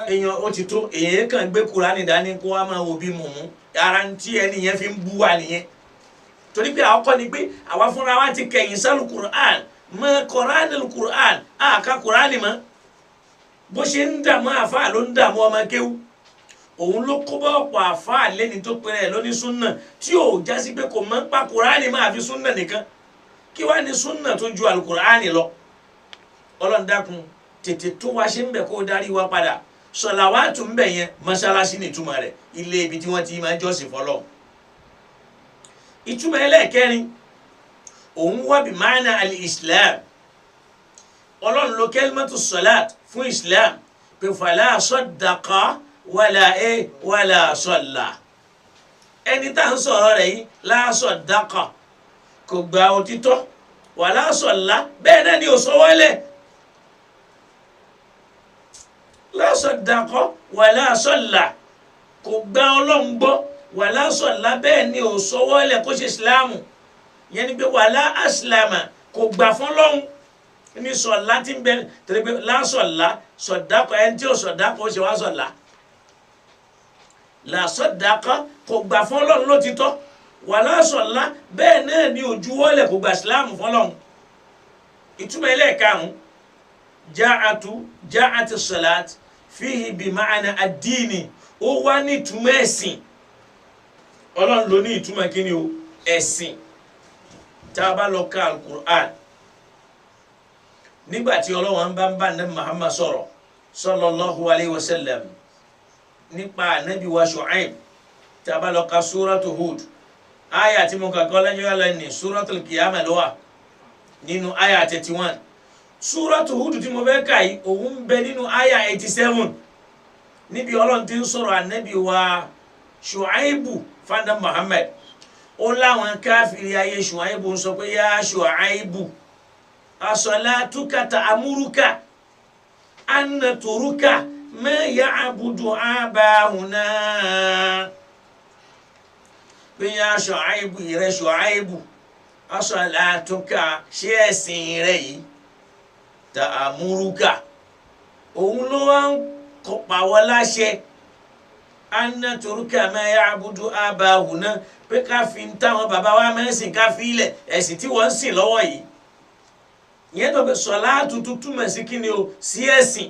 Èèyàn ó ti tó, èèyàn kàn gbé Kùránì dání kó wá máa wo bí mùmú. Ara ń tí ẹni yẹn fi ń bú wa nìyẹn. Torí pé àwọn kọ́ ni pé àwa fúnra wa ti kẹ̀yìn sálù Kùránì mọ́ Kùránì Kùránì àká Kùránì mọ́. Bó ṣe ń dààmú àfáà ló ń dààmú ọmọ kéwú. Òun ló kó bá ọ̀pọ̀ àfáà lẹ́ni tó pèrè ẹ̀ lóní súnà tí ò jásí pé kò mọ́ ń pa Kùránì máa fi súnà nìkan. Kí wá ní súnà tó ju àlùkùránì lọ? Ọlọ́run dákun tètè tó wá ṣe ń bẹ̀ kó darí wa padà. Sọ̀làwátù ń bẹ̀ yẹn, mọ́ṣáláṣí ní ìtumọ̀ rẹ̀, ilé ibi tí wọ́n ti máa ń jọ́sìn fọlọ́. Ìtumọ̀ ẹlẹ́ẹ̀kẹrin, òun wá bí máàna al-Islam. Ọlọ́run ló kẹ́límọ́tù sọ̀láàt fún Islam pé fàlà sọ̀dàkà wàlà ẹ wàlà sọ̀là. Ẹni tá à ń sọ̀rọ̀ rẹ̀ yìí láṣọ̀dàkà kò gba òtítọ́, wàlà sọ̀là bẹ́ẹ̀ náà ni ò sọ wọlé. Lásọ̀dàkọ́ wàlá sọ̀là kò gba Ọlọ́run gbọ́, wàlá sọ̀là bẹ́ẹ̀ ni ò sọwọ́lẹ̀ kó ṣe ìsìláàmù. Yẹn ni pé wàlá àsìlámà kò gbà fún Ọlọ́run ní sọ̀lá tí ń bẹ torí pé lásọ̀lá sọ̀dàkọ́ ẹni tí ò sọ̀dàkọ́ ó ṣe wá sọ̀lá. Lásọ̀dàkọ́ kò gbà fún Ọlọ́run lótìtọ́, wàlá sọ̀lá bẹ́ẹ̀ náà ni ò juwọ́lẹ̀ kò gbà ìsìláàmù fún Ọlọ́run. Ìtumọ̀ ẹlẹ́ẹ̀karùn-ún, jaa'ati salat fihi bi ma'ana ad-dini, ó wá ní ìtumọ̀ ẹ̀sìn. Ọlọ́run ló ní ìtumọ̀ kíni o, ẹ̀sìn. Tá a bá lọ ka al-Qur'an nígbà tí Ọlọ́run bá ń bá Nabi Muhammad sọ̀rọ̀ sallallahu alayhi wa sallam nípa Nabi wa Shu'aib, tá a bá lọ ka suratu Hud, aya tí mo kà kọ́ lẹ́yìn ọ̀la ní suratul Qiyamah ló wà nínú aya 31. Súrátù Hud tí mo fẹ́ kà yìí, òun ń bẹ nínú àyà 87 níbi Ọlọ́run ti ń sọ̀rọ̀ ànábì wa Ṣùáìbù fanda Muhammad. Ó láwọn káfíìrì ayé Ṣùáìbù ń sọ pé yá Ṣùáìbù asalatuka ta'amuruka anna turuka ma ya'budu abahuna. Pé yá Ṣùáìbù, ìrẹ Ṣùáìbù, asalatuka, ṣé ẹ̀sìn rẹ yìí ta'amuruka, òun ló wá ń kọpa wọ́n láṣẹ anna turuka ma ya'budu abahuna, pé ká fi ń táwọn bàbá wa mẹ́sìn ká fi ilẹ̀ ẹ̀sìn tí wọ́n ń sìn lọ́wọ́ yìí. Ìyẹn tó pé sọ̀láàtù tuntun mọ̀ sí kí ni o, sí ẹ̀sìn.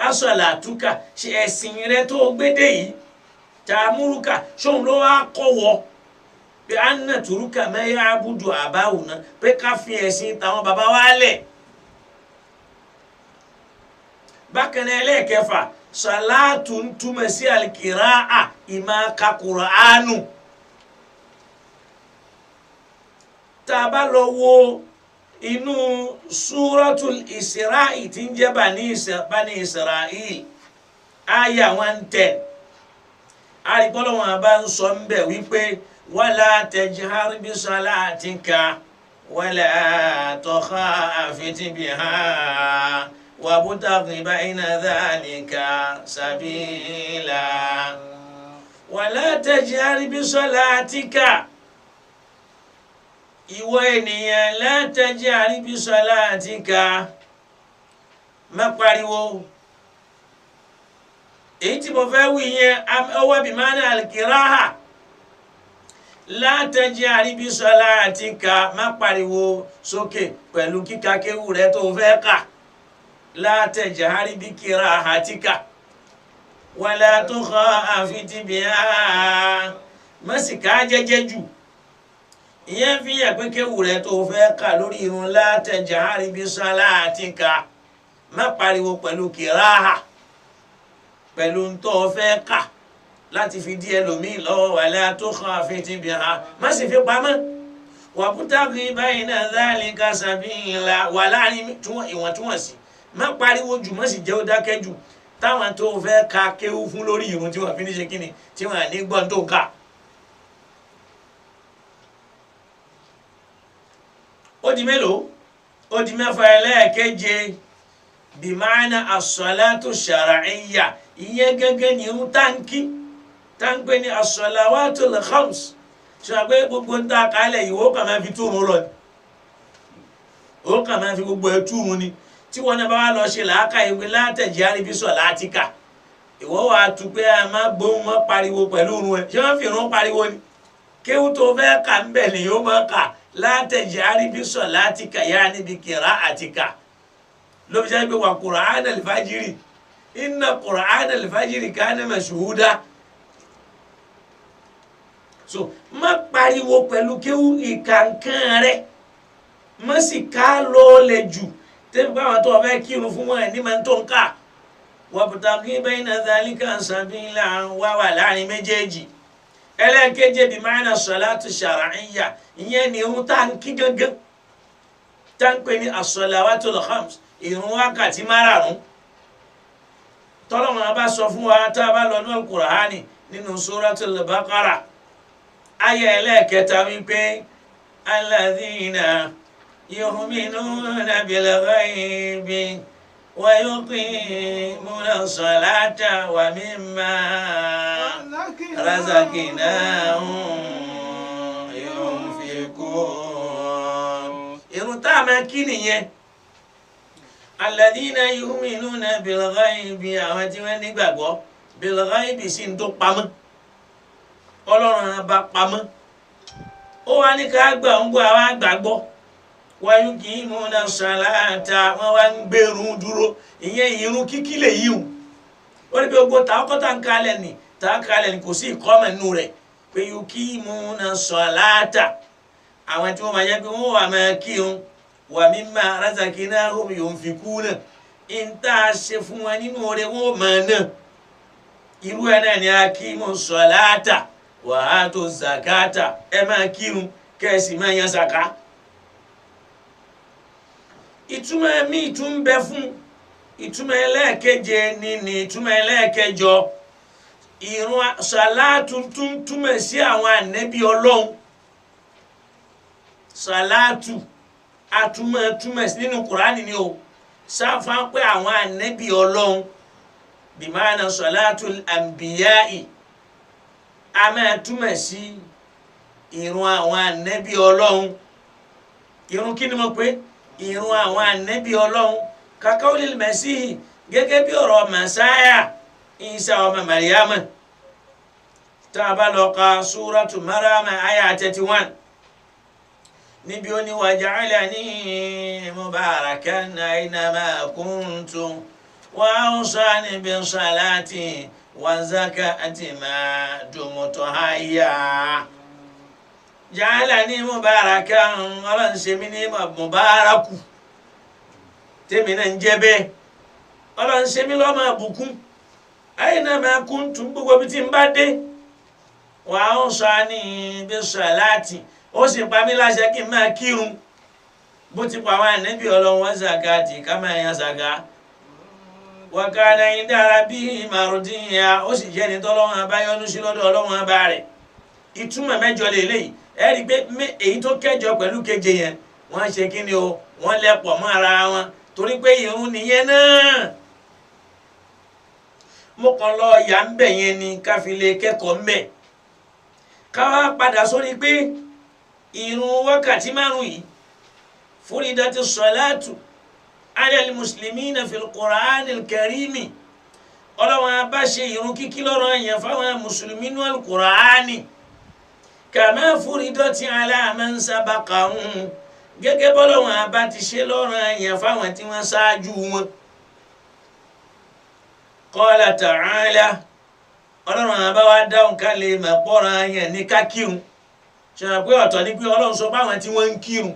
Asọ̀làtúkà, ṣe ẹ̀sìn rẹ tó gbédè yìí ta'amuruka, ṣóun ló wá kọ́ wọ pé anna turuka ma ya'budu abahuna, pé ká fi ẹ̀sìn táwọn bàbá wa lẹ̀. Bákan náà ẹlẹ́ẹ̀kẹfà, sàlátù ń túmọ̀ sí àlìkìráà, ìmọ̀ ka Kùránù. Tá a bá lọ wo inú Súratul Isra'i tí ń jẹ́ Bani Isra'il, àyà 110, àríkọ́lọ́wọ́n bá ń sọ ń bẹ̀ wípé wala tajhar bi salatika wala takhafit biha wabtaghi bayna dhalika sabila. Wala tajhar bi salatika, ìwọ ènìyàn, la tajhar bi salatika, má pariwo. Èyí tí mo fẹ́ wí yẹn ọwọ́ bí mánà al-kiraha. La tajhar bi salatika, má pariwo sókè pẹ̀lú kíka kéwú rẹ tó fẹ́ kà. La tajhar bi qira'atika wala tukhafit biha, má sì ká jẹ́jẹ́ jù. Ìyẹn fi hàn pé kéwù rẹ tó fẹ́ kà lórí irun la tajhar bi salatika, má pariwo pẹ̀lú kìráhà, pẹ̀lú ntọ́ fẹ́ kà láti fi dí ẹlòmíì lọ́wọ́. Wala tukhafit biha, má sì fi pamọ́. Wabtaghi bayna dhalika sabila, wà láàrin ìwọ̀ntúnwọ̀nsì, má pariwo jù, má sì jẹ́ ó dákẹ́ jù, táwọn tó fẹ́ ka kéwú fún lórí irun tí wọ́n fi ní ṣe kíni, tí wọ́n ní gbọ́n tó kà. Ó di mélòó? Ó di mẹ́fà. Ẹlẹ́ẹ̀keje, bìmáàna as-salatu shar'iyya, ìyẹn gẹ́gẹ́ ní irun táǹkì táǹpé ní as-salawatul khams. Ṣe àgbẹ̀ gbogbo ń ta kálẹ̀ yìí, ó kàn máa fi túrun lọ ni, ó kàn máa fi gbogbo ẹ̀ túrun ni. Tí wọn náà bá wà lọ ṣe làákà ìwé látẹ̀jẹ́ àríbísọ̀ látìkà, ìwọ wàá tu pé a máa gbóhùn mọ́ pariwo pẹ̀lú irun ẹ̀. Ṣé wọ́n fi irun pariwo ni? Kéwú tó fẹ́ kà ń bẹ̀ ni yóò máa kà látẹ̀jẹ́ àríbísọ̀ látìkà, yá níbi kìrá àtìkà. Ló fi jẹ́ pé wà Qur'an al-fajiri, inna Qur'an al-fajiri kana mashhuda. So má pariwo pẹ̀lú kéwú ìkànkán rẹ, má sì ká lọ́ọ̀lẹ̀ jù tẹ́bí báwọn tó fẹ́ kírun fún wọn ní máa tó ń kà. Wabtaghi bayna dhalika sabila, wá wà láàrin méjèèjì. Ẹlẹ́ẹ̀keje, bí ma'na salatu shar'iyya, ìyẹn ni irun tá à ń kí gángan, tá ń pè ní as-salawatul khams, ìrun wákàtí márààrún tọ́lọ́mọ bá sọ fún wa tá a bá lọ ní al-Qur'ani nínú suratul Baqara ayé ẹlẹ́ẹ̀kẹta wípé alladhina yu'minuna bil ghaibi wa yuqimuna salata wa mimma razaqnahum yunfiqun. Irun tá a máa kí nìyẹn. Alladhina yu'minuna bil ghaibi, àwọn tí wọ́n nígbàgbọ́ bil ghaibi sí ń tó pamọ́, Ọlọ́run bá pamọ́, ó wá ní ká gbà ń gbọ́ àwọn àgbàgbọ́. Wáyú kì í múna ṣàlàtà, wọ́n wá ń gbèrún dúró. Ìyẹn irun kíkí lè yíwù. Ó ní pé gbogbo tàwọn tá ń kalẹ̀ ní tá ń kalẹ̀ ní kò sí ìkọ́mọ̀ nínú rẹ̀ pé yú kì í múna ṣàlàtà, àwọn tí wọ́n máa yẹ pé wọ́n wà máa kírun. Wa mimma razaqnahum yunfikuna, ń tá a ṣe fún wọn nínú oore wọn ò máa ná. Irú ẹ̀ náà ni akimu ṣàlàtà wa atu zakata, ẹ máa kírun kẹ́sì máa yan zaka. Ìtumọ̀ mi tún bẹ fún ìtumọ̀ ẹlẹ́ẹ̀keje ní ìtumọ̀ ẹlẹ́ẹ̀kẹjọ. Ìrun ṣàlátù tún túmọ̀ sí àwọn ànẹ́bí Ọlọ́run. Ṣàlátù àtúmọ̀ túmọ̀ sí nínú Kùránì ni o, sáfà pé àwọn ànẹ́bí Ọlọ́run, bìmáàna ṣàlátù àǹbíyáì, a máa túmọ̀ sí ìrun àwọn ànẹ́bí Ọlọ́run. Ìrun kí ni mo pè? Ìrun àwọn ànẹ́bí Ọlọ́run. Kàkàólì Mẹ́síhì, gẹ́gẹ́ bí ọ̀rọ̀ Màsáyà Ìsá ọmọ Màríyámà, tá a bá lọ ka súrátù Máríámà àyà 31, níbi ó ní waja'alani mubarakan aynama kuntu wa awsani bis-salati wa zakati ma dumtu hayya. Ja'alani mubarakan, Ọlọ́run ṣe mí ní mubaraku, tèmi náà ń jẹ́ bẹ́ẹ̀. Ọlọ́run ṣe mí lọ́mọ àbùkún, aynama kuntu, gbogbo ibi tí n bá dé. Wa awsani bis-salati, ó sì pa mí láṣẹ kí n máa kírun, bó ti pa àwọn ànábì Ọlọ́run. Wa zakati, ká máa yan zaka. Wa kana inda rabbihi mardiya, ó sì jẹ́ ní tọ́lọ́run abáyọ́nú sí lọ́dọ̀ Ọlọ́run abá rẹ̀. Ìtumọ̀ mẹ́jọ lélẹ́yìí. Ẹ rí i pé èyí tó kẹjọ pẹ̀lú keje yẹn, wọ́n ṣe kí ni o, wọ́n lẹ̀pọ̀ mọ́ ara wọn, torí pé ìrun nìyẹn náà. Mo kàn lọ yà ń bẹ̀ yẹn ni ká fi lè kẹ́kọ̀ọ́ ń bẹ̀. Ká wá padà sórí pé ìrun wákàtí márùn yìí, furidati salatu ala al-muslimina fil Qur'anil karimi, Ọlọ́run bá ṣe ìrun kíkí lọ́rọ̀ yẹn fáwọn mùsùlùmí nínú al-Qur'ani, kama furidati ala man sabaqahum, gẹ́gẹ́ bọ́lọ́run bá ti ṣe lọ́rọ̀ yẹn fáwọn tí wọ́n ṣáájú wọn. Qala ta'ala ọlọ́run àbá wa dáhùn ká lè mọ̀ pọ́nra yẹn ní ká kírun. Ṣe pé ọ̀tọ̀ ni pé ọlọ́run sọ báwọn tí wọ́n ń kírun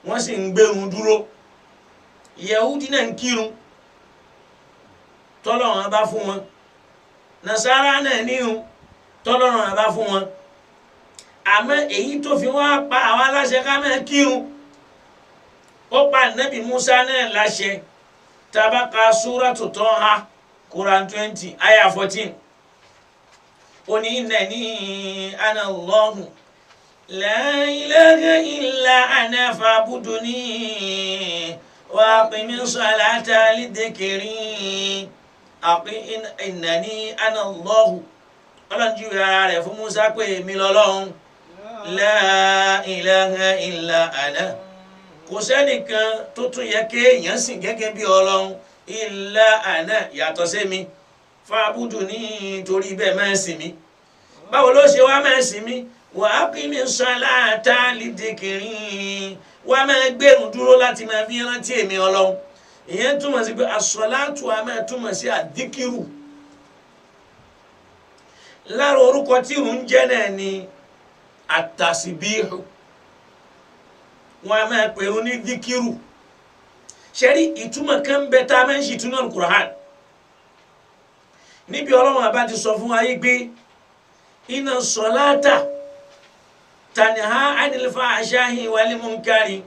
wọ́n sì ń gbérun dúró. Yẹhudi náà ń kírun tọ́lọ́run bá fún wọn, Nasara náà nírun tọ́lọ́run bá fún wọn. Àmọ́ èyí tó fi wá pa àwọn aláṣẹ ká máa kírun, ó pa Nábì Musa náà láṣẹ. Tabaka Suratu Taha Quran 20 ayah 14, ó ní innani ana Allahu la ilaha illa ana fa'buduni wa aqimi salata lidhikri. Innani ana Allahu, ọlọ́run júwe ara rẹ̀ fún Musa pé èmi lọ́lọ́run, la ilaha illa ana, kò sẹ́nìkan tó tún yẹ kéèyàn sìn gẹ́gẹ́ bí ọlọ́run illa ana yàtọ̀ sí mi, fa'buduni torí bẹ́ẹ̀ máa sìn mí. Báwo ló ṣe wá máa sìn mí? Wa aqimi salata lidhikri, wá máa gbẹ̀rún dúró láti máa fi rántí èmi ọlọ́run. Ìyẹn túmọ̀ sí pé as-salatu a máa túmọ̀ sí àdíkìrù. Lára orúkọ tí ìrun ń jẹ́ náà ni àtàsíbíhù, wọn a máa pèrún ní díkìrù. Ṣẹ́rí ìtumọ̀ kan bẹ tá a máa ń ṣì túnú Al-Qur'an níbi ọlọ́run àbá ti sọ fún wa yìí pé inna salata tanha anil fahshahi wal munkari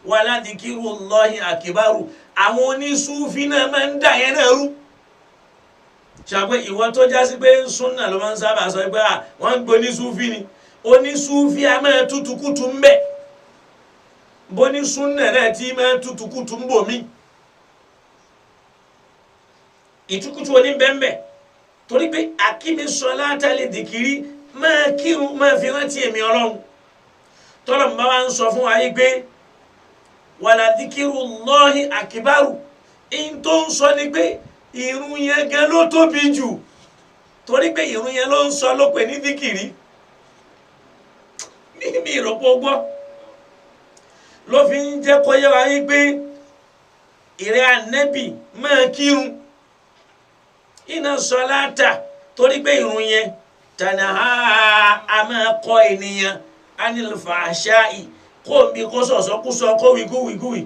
wala dhikrullahi akbaru. Àwọn onísúfí náà máa ń dà yẹn náà rú. Ṣàpé ìwọ tó já sí pé súnà ló máa ń sábà sọ pé wọ́n ń gbé onísúfí ni, onísúfí a máa tútukútu ń bẹ̀, bónísúnà náà tí máa tútukútu ń bò mí. Ìtukùtù oníbẹ̀ǹbẹ̀ torí pé akíbi sọlá tálẹ̀ dìkìrí máa kírun máa fi rántí èmi ọlọ́run. Tọ́lọ̀ bá wa ń sọ fún wa yìí pé wàlá dhikrullahi akbaru, in tó ń sọ ni pé ìrun yẹn gan ló tóbi jù, torí pé ìrun yẹn ló ń sọ ló pè ní dìkìrí. Mímí ìrọ̀pọ̀ gbọ́ ló fi ń jẹ́ kó yé wa yìí pé ìrẹ́ ànẹ́bì máa kírun iná sọláta, torí pé ìrun yẹn tànàhà a máa kọ ènìyàn anil fahsha'i, kó mi kó sọ̀sọ́kúsọ kó wíkúwíkúwì,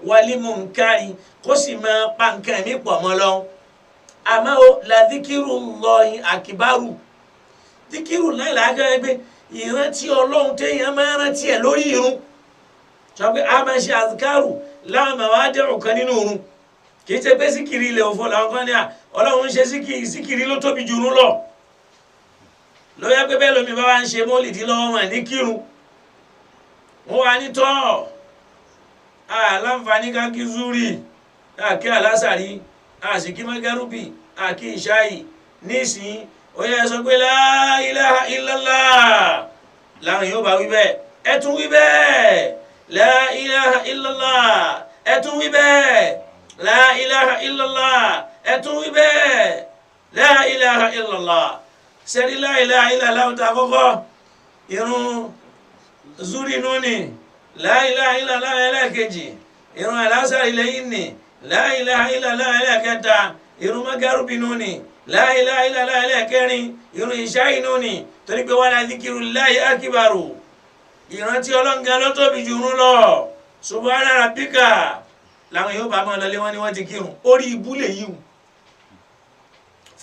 wal munkari, kó sì máa pa nǹkan mi pọ̀ mọ́ lọ. Àmọ́ o la dhikrullahi akbaru, díkìrù náà làákẹ́ pé ìrántí ọlọ́run téèyàn máa rántí ẹ̀ lórí irun. Sọ pé a máa ṣe àzùkárù láwọn màwádìí kan nínú irun, kì í ṣe pé síkìrì ilẹ̀ òfò làwọn kan ní à ọlọ́run ń ṣe síkìrì ló tóbi jù ú lọ. Lóyá pé bẹ́ẹ̀ lómi bá wá ń ṣe mọ́lìdí lọ́wọ́ wọn ní kírun, wọ́n wá ní tọ́ àlàǹfààní ká kí zúrì, àkí àlásàrí, àsìkí mọ́gẹ́rùbì, àkí ìṣáì. Nísìnyí ó yẹ sọ pé la ilaha illallah, láwọn yóò bá wí bẹ́ẹ̀, ẹ tún wí bẹ́ẹ̀, la ilaha illallah, ẹ tún wí bẹ́ẹ̀, la ilaha illallah, ẹ tún wí bẹ́ẹ̀, la ilaha illallah. Sẹ́rí la ilaha illallah ta kọ́kọ́ irun zuri nù ni, la ilaha illallah ẹlẹ́ẹ̀kejì, irun alásàrì lẹ́yìn ni, la ilaha illallah ẹlẹ́ẹ̀kẹta, irun magarubi nù ni, la ilaha illallah ẹlẹ́ẹ̀kẹrin, irun ìṣáì nù ni. Torí pé wala dhikrullahi akbaru, ìrántí ọlọ́ngàn ló tóbi jù ú lọ. Subhana rabbika làwọn yóò bá máa lọlé wọn ni wọ́n ti kírun. Orí ibú lè yíwù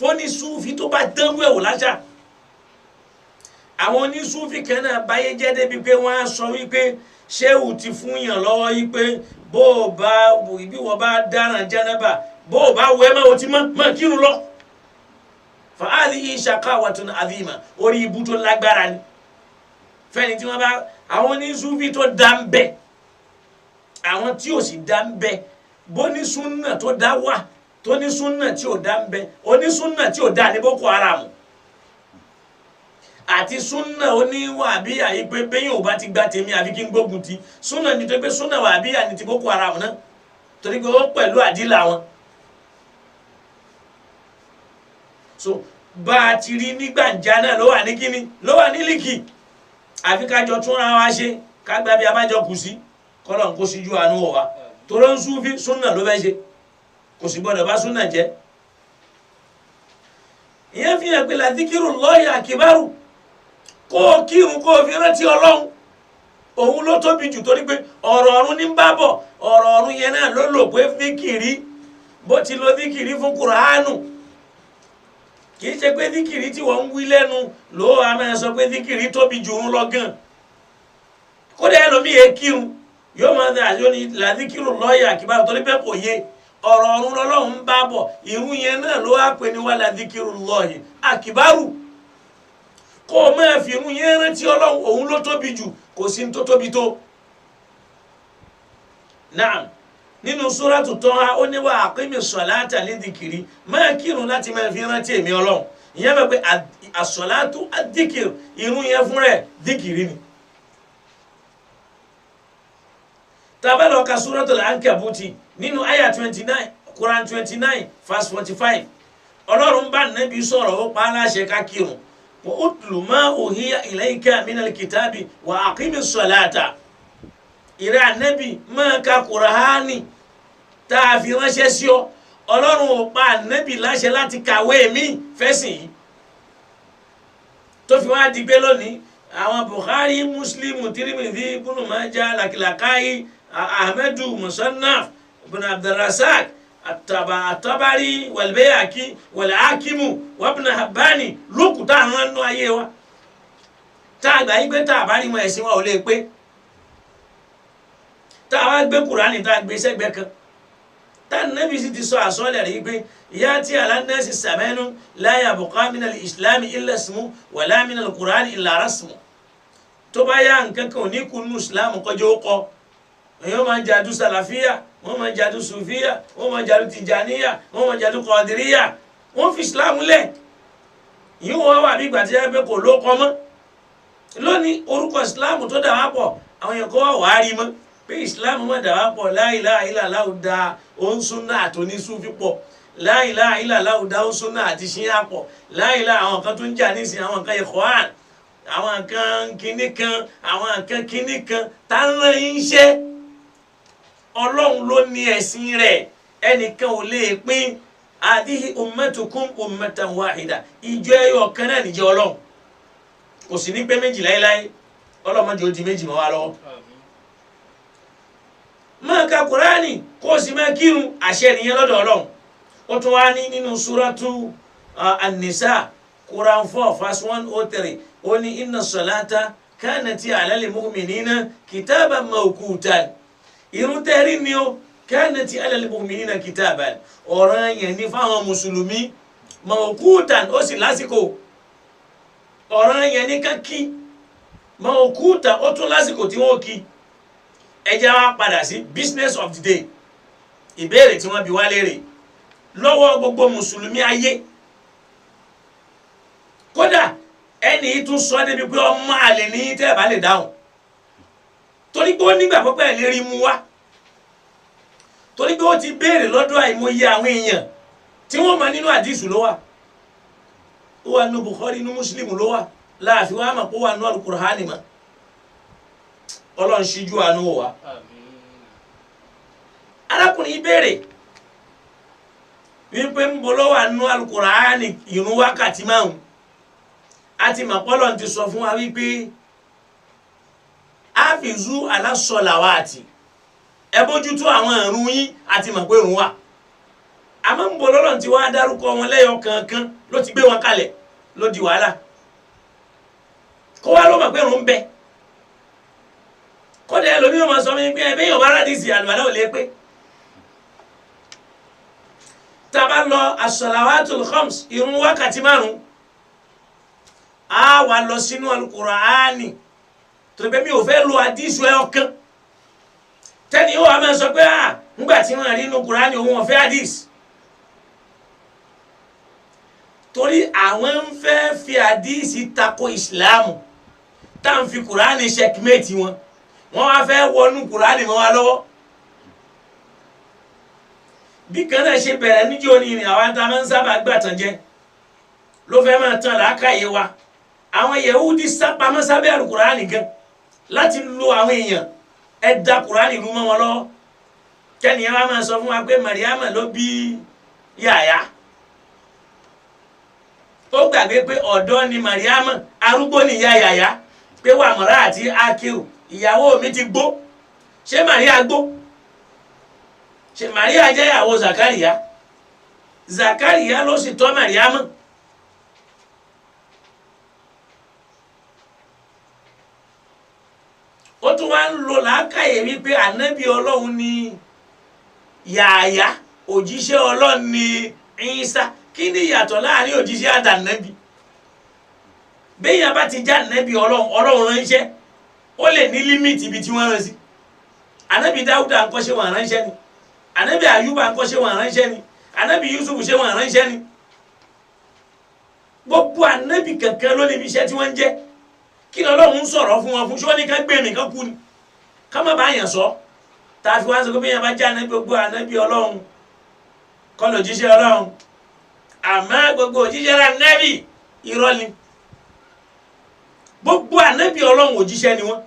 fóní súfì tó bá dánwó ẹ̀wò láṣà. Àwọn onísúfì kan náà báyé jẹ́ débi pé wọ́n á sọ wípé ṣéwù ti fún yàn lọ́wọ́ yí pé bó o bá bí wọ́n bá dáràn jánábà, bó o bá wẹ́ mọ́ o ti mọ́ kírun lọ. Fàálì shaqawatun azima, orí ibú tó lágbára ni fẹ́ni tí wọ́n bá àwọn onísúfì tó dá ń bẹ̀, àwọn tí ò sì dá ń bẹ, bónísúnà tó dá wà, tónísúnà tí ò dá ń bẹ, onísúnà tí ò dá ní Boko Haram àti súnà oníwàbíyà yìí pé bẹ́yìn ò bá ti gba tèmi àfi kí n gbógun ti súnà, ní tó pé súnà wàbíyà ní ti Boko Haram náà, torí pé ó pẹ̀lú àdílà wọn. So bá a ti rí ní gbàǹjà náà ló wà ní kíni, ló wà ní líkì, àfi kájọ túnra wa ṣe, ká gbá bí abájọ kù sí, kọ́lọ̀ ń kó síjú àánú wọ̀ wá. Toró ń súnfí súnà ló fẹ́ ṣe, kò sì gbọ́dọ̀ bá súnà jẹ́. Ìyẹn fi hàn pé làdíkìrù lọ́ọ̀yà àkìbárù, kó o kírun kó o fi rántí Ọlọ́run, òun ló tóbi jù, torí pé ọ̀rọ̀ ọ̀run ní bá bọ̀. Ọ̀rọ̀ ọ̀run yẹn náà ló lò pé díkìrì, bó ti lo díkìrì fún Kùránù. Kì í ṣe pé díkìrì tí wọ́n ń wí lẹ́nu ló wà máa sọ pé díkìrì tóbi jù ń lọ gan. Kódà ẹlòmíì yẹ kírun yóò máa dà yóò ní làdíkìrù lọ́ọ̀yà àkìbárù, torí pé kò yé ọ̀rọ̀ ọ̀run lọ́lọ́run ń bá bọ̀. Ìrun yẹn náà ló wá pè ní wà làdíkìrù lọ́ọ̀yì àkìbárù. Kó o máa fi irun yẹn rántí Ọlọ́run, òun ló tóbi jù, kò sí ní tó tóbi tó. Naam, nínú súrátù Tọ́ha, ó ní wà àkímì sọ̀láàtà lídìkìrì, máa kírun láti máa fi rántí èmi Ọlọ́run. Ìyẹn bẹ pé àsọ̀láàtù àdìkìrì, irun yẹn fún rẹ̀ dìkìrì ni. Tá bá lọ ka Súratul Ankabuti nínú àyà 29, Quran 29 verse 45, Ọlọ́run bá Nábì sọ̀rọ̀, ó pa á láṣẹ ká kírun. Wa utlu ma uhiya ilayka minal kitabi wa aqimi sọ̀láàtà. Ìrẹ́ Ànábì, máa ka Kùránì tá a fi ránṣẹ́ sí ọ. Ọlọ́run ò pa Ànábì láṣẹ láti kàwé mi fẹ́sìn yìí, tó fi wá di pé lónìí àwọn Bukhari, Muslim, Tirmidhi, Ibn Majah, Lakilakayi, Ahmedu, Musannaf, Ibn Abdulrasaq, Atabari, Walbayaki, Walakimu, Wabna Habani, lókùtà àwọn nínú ayé wa tá a gbà yí pé tá a bá rí wọn, ẹ̀sìn wa ò lè pé. Tá a wá gbé Kùránì, tá a gbé sẹ́gbẹ́ kan, tá a Nábì sì ti sọ àsọlẹ̀ rí pé ya'ti ala nnasi zamanu la yabqa minal islami illa ismu wala minal Kùránì illa rasmu. Tó bá yá, nǹkan kan ò ní kú nínú Islam kọjá ó kọ. Èèyàn máa ń jadu sàlàfíà, wọ́n máa ń jadu sùfíà, wọ́n máa ń jadu tìjàníyà, wọ́n máa ń jadu kọ̀dìríyà, wọ́n fi Islam lẹ̀. Yìí wọ́n wà bí ìgbà tí wọ́n pẹ́ kò ló kọ́ mọ́ lónìí. Orúkọ Islam tó dà wá pọ̀, àwọn èèyàn kọ́ wà wá rí mọ́ pé Islam má dà wá pọ̀. La ilaha illallah da òǹsúnà àtòníṣúfì pọ̀, la ilaha illallah da òǹsúnà àti ṣíyà pọ̀, la ilaha. Àwọn kan tó ń jà nísìnyí, àwọn kan Ikhwan, àwọn kan kinní kan, àwọn kan kinní kan, tá ń rán yín ṣẹ́. Ọlọ́run ló ní ẹ̀sìn rẹ̀, ẹnìkan ò lè pín. Hadhihi ummatukum ummatan wahida, ìjọ ẹyọ kan náà níjẹ́ Ọlọ́run, kò sì ní pé méjì láéláé. Ọlọ́mọdé ó di méjì mọ́ wa lọ́wọ́. Máa ka Kùránì kó o sì máa kírun, àṣẹ nìyẹn lọ́dọ̀ Ọlọ́run. Ó tún wá ní nínú súrátù An-Nisa, Quran 4 verse 103, ó ní inna salata kanati ala al-mu'minina kitaban mawqutan. Irun tẹ́rí ni ó kanati ala al-mu'minina kitaban, ọ̀ràn yẹn ní fáwọn mùsùlùmí, mawqutan, ó sì lásìkò. Ọ̀ràn yẹn ní ká kí, mawqutan, ó tún lásìkò tí wọ́n kí. Ẹ jẹ́ wá padà sí business of the day, ìbéèrè tí wọ́n bi wá léèrè lọ́wọ́ gbogbo mùsùlùmí ayé. Kódà ẹnì yìí tún sọ débi pé ọmọ àlè ní tẹ́ ẹ bá lè dáhùn, torí pé ó nígbà pípẹ́ ẹ̀ lérí mu wá, torí pé ó ti béèrè lọ́dọ̀ àìmọye àwọn èèyàn tí wọ́n mọ nínú àdìsù ló wà, ó wà nínú Bukhari, nínú Muslim ló wà, láàfin wa mọ̀ pé ó wà nínú Al-Qur'ani mọ́. Ọlọ́run ṣíjú àánú wò wá. Arákùnrin yìí béèrè wípé ń bọ̀ lọ́wọ́ àánú Al-Qur'ani ìrun wákàtí 5. Àti màpọ́lọ̀ ti sọ fún wa wípé áfìzú alásọ̀làwàtì, ẹ bójútó àwọn ìrun yín, àti mọ̀ pé ìrun wà. Àmọ́ ń bọ̀ lọ́lọ́ ti wá dárúkọ wọn lẹ́yọ kankan, ló ti gbé wọn kalẹ̀, ló di wàhálà. Kó wá ló mọ̀ pé ìrun ń bẹ. Kódà ẹlòmíràn máa sọ mi pé ẹbí yóò bá rádìsì àlùbálà ò lè pé. Tá a bá lọ as-salawatul khams, ìrun wákàtí 5, a wà lọ sínú Al-Qur'ani, torí pé mi ò fẹ́ lo àdìsù ẹ̀ ọ̀kan tẹ́ni ó wà máa sọ pé à ńgbà tí wọ́n rí inú Kùránì, òun ò fẹ́ àdìsù, torí àwọn ń fẹ́ fi àdìsù tako ìsìláàmù, tá à ń fi Kùránì ṣẹkímẹ́ẹ̀tì wọn, wọ́n wá fẹ́ wọnú Kùránì mọ́ wa lọ́wọ́. Bí kan náà ṣe bẹ̀rẹ̀ níjó ni ìrìn àwọn tá a máa ń sábà gbàtàn jẹ ló fẹ́ máa tàn làákàyè wa. Àwọn Yẹhudi sápamọ́ sábẹ́ Àlùkùránì gan láti lo àwọn èèyàn, ẹ da Kùránì rú mọ́ wọn lọ́wọ́. Kẹ́niyàn wa máa sọ fún wa pé Mariama ló bí Yàyà. Ó gbàgbé pé ọ̀dọ́ ni Mariama, arúgbó ni ìyá Yàyà, pé wà mọ̀rá àti Akiru, ìyàwó mi ti gbó. Ṣé Maria gbó? Ṣé Maria jẹ́ ìyàwó Zakariya? Zakariya ló sì tọ́ Mariama. Ó tún wá ń lo làákàyè wípé ànábì Ọlọ́run ni Yàyà, òjíṣẹ́ Ọlọ́run ni Ìsá. Kí ni ìyàtọ̀ láàrin òjíṣẹ́ àtànábì? Béèyàn bá ti já ànábì Ọlọ́run, Ọlọ́run ránṣẹ́, ó lè ní límìtì ibi tí wọ́n rán sí. Ànábì Dáúdà ńkọ́, ṣé wọ́n ránṣẹ́ ni? Ànábì Àyúbà ńkọ́, ṣé wọ́n ránṣẹ́ ni? Ànábì Yusuf, ṣé wọ́n ránṣẹ́ ni? Gbogbo ànábì kankan ló níbi iṣẹ́ tí wọ́n ń jẹ́. Kí lọ́lọ́run ń sọ̀rọ̀ fún wọn fún? Ṣé wọ́n ní ká gbé mi ká kú ni? Ká má bàa yàn sọ. Tá a fi wá sọ pé bíyàn bá jẹ́ ànábì, gbogbo ànábì Ọlọ́run kọ́ ló jíṣẹ́ Ọlọ́run, àmọ́ gbogbo òjíṣẹ́ rà nẹ́bì, irọ́ ni. Gbogbo ànábì Ọlọ́run òjíṣẹ́ ni wọ́n.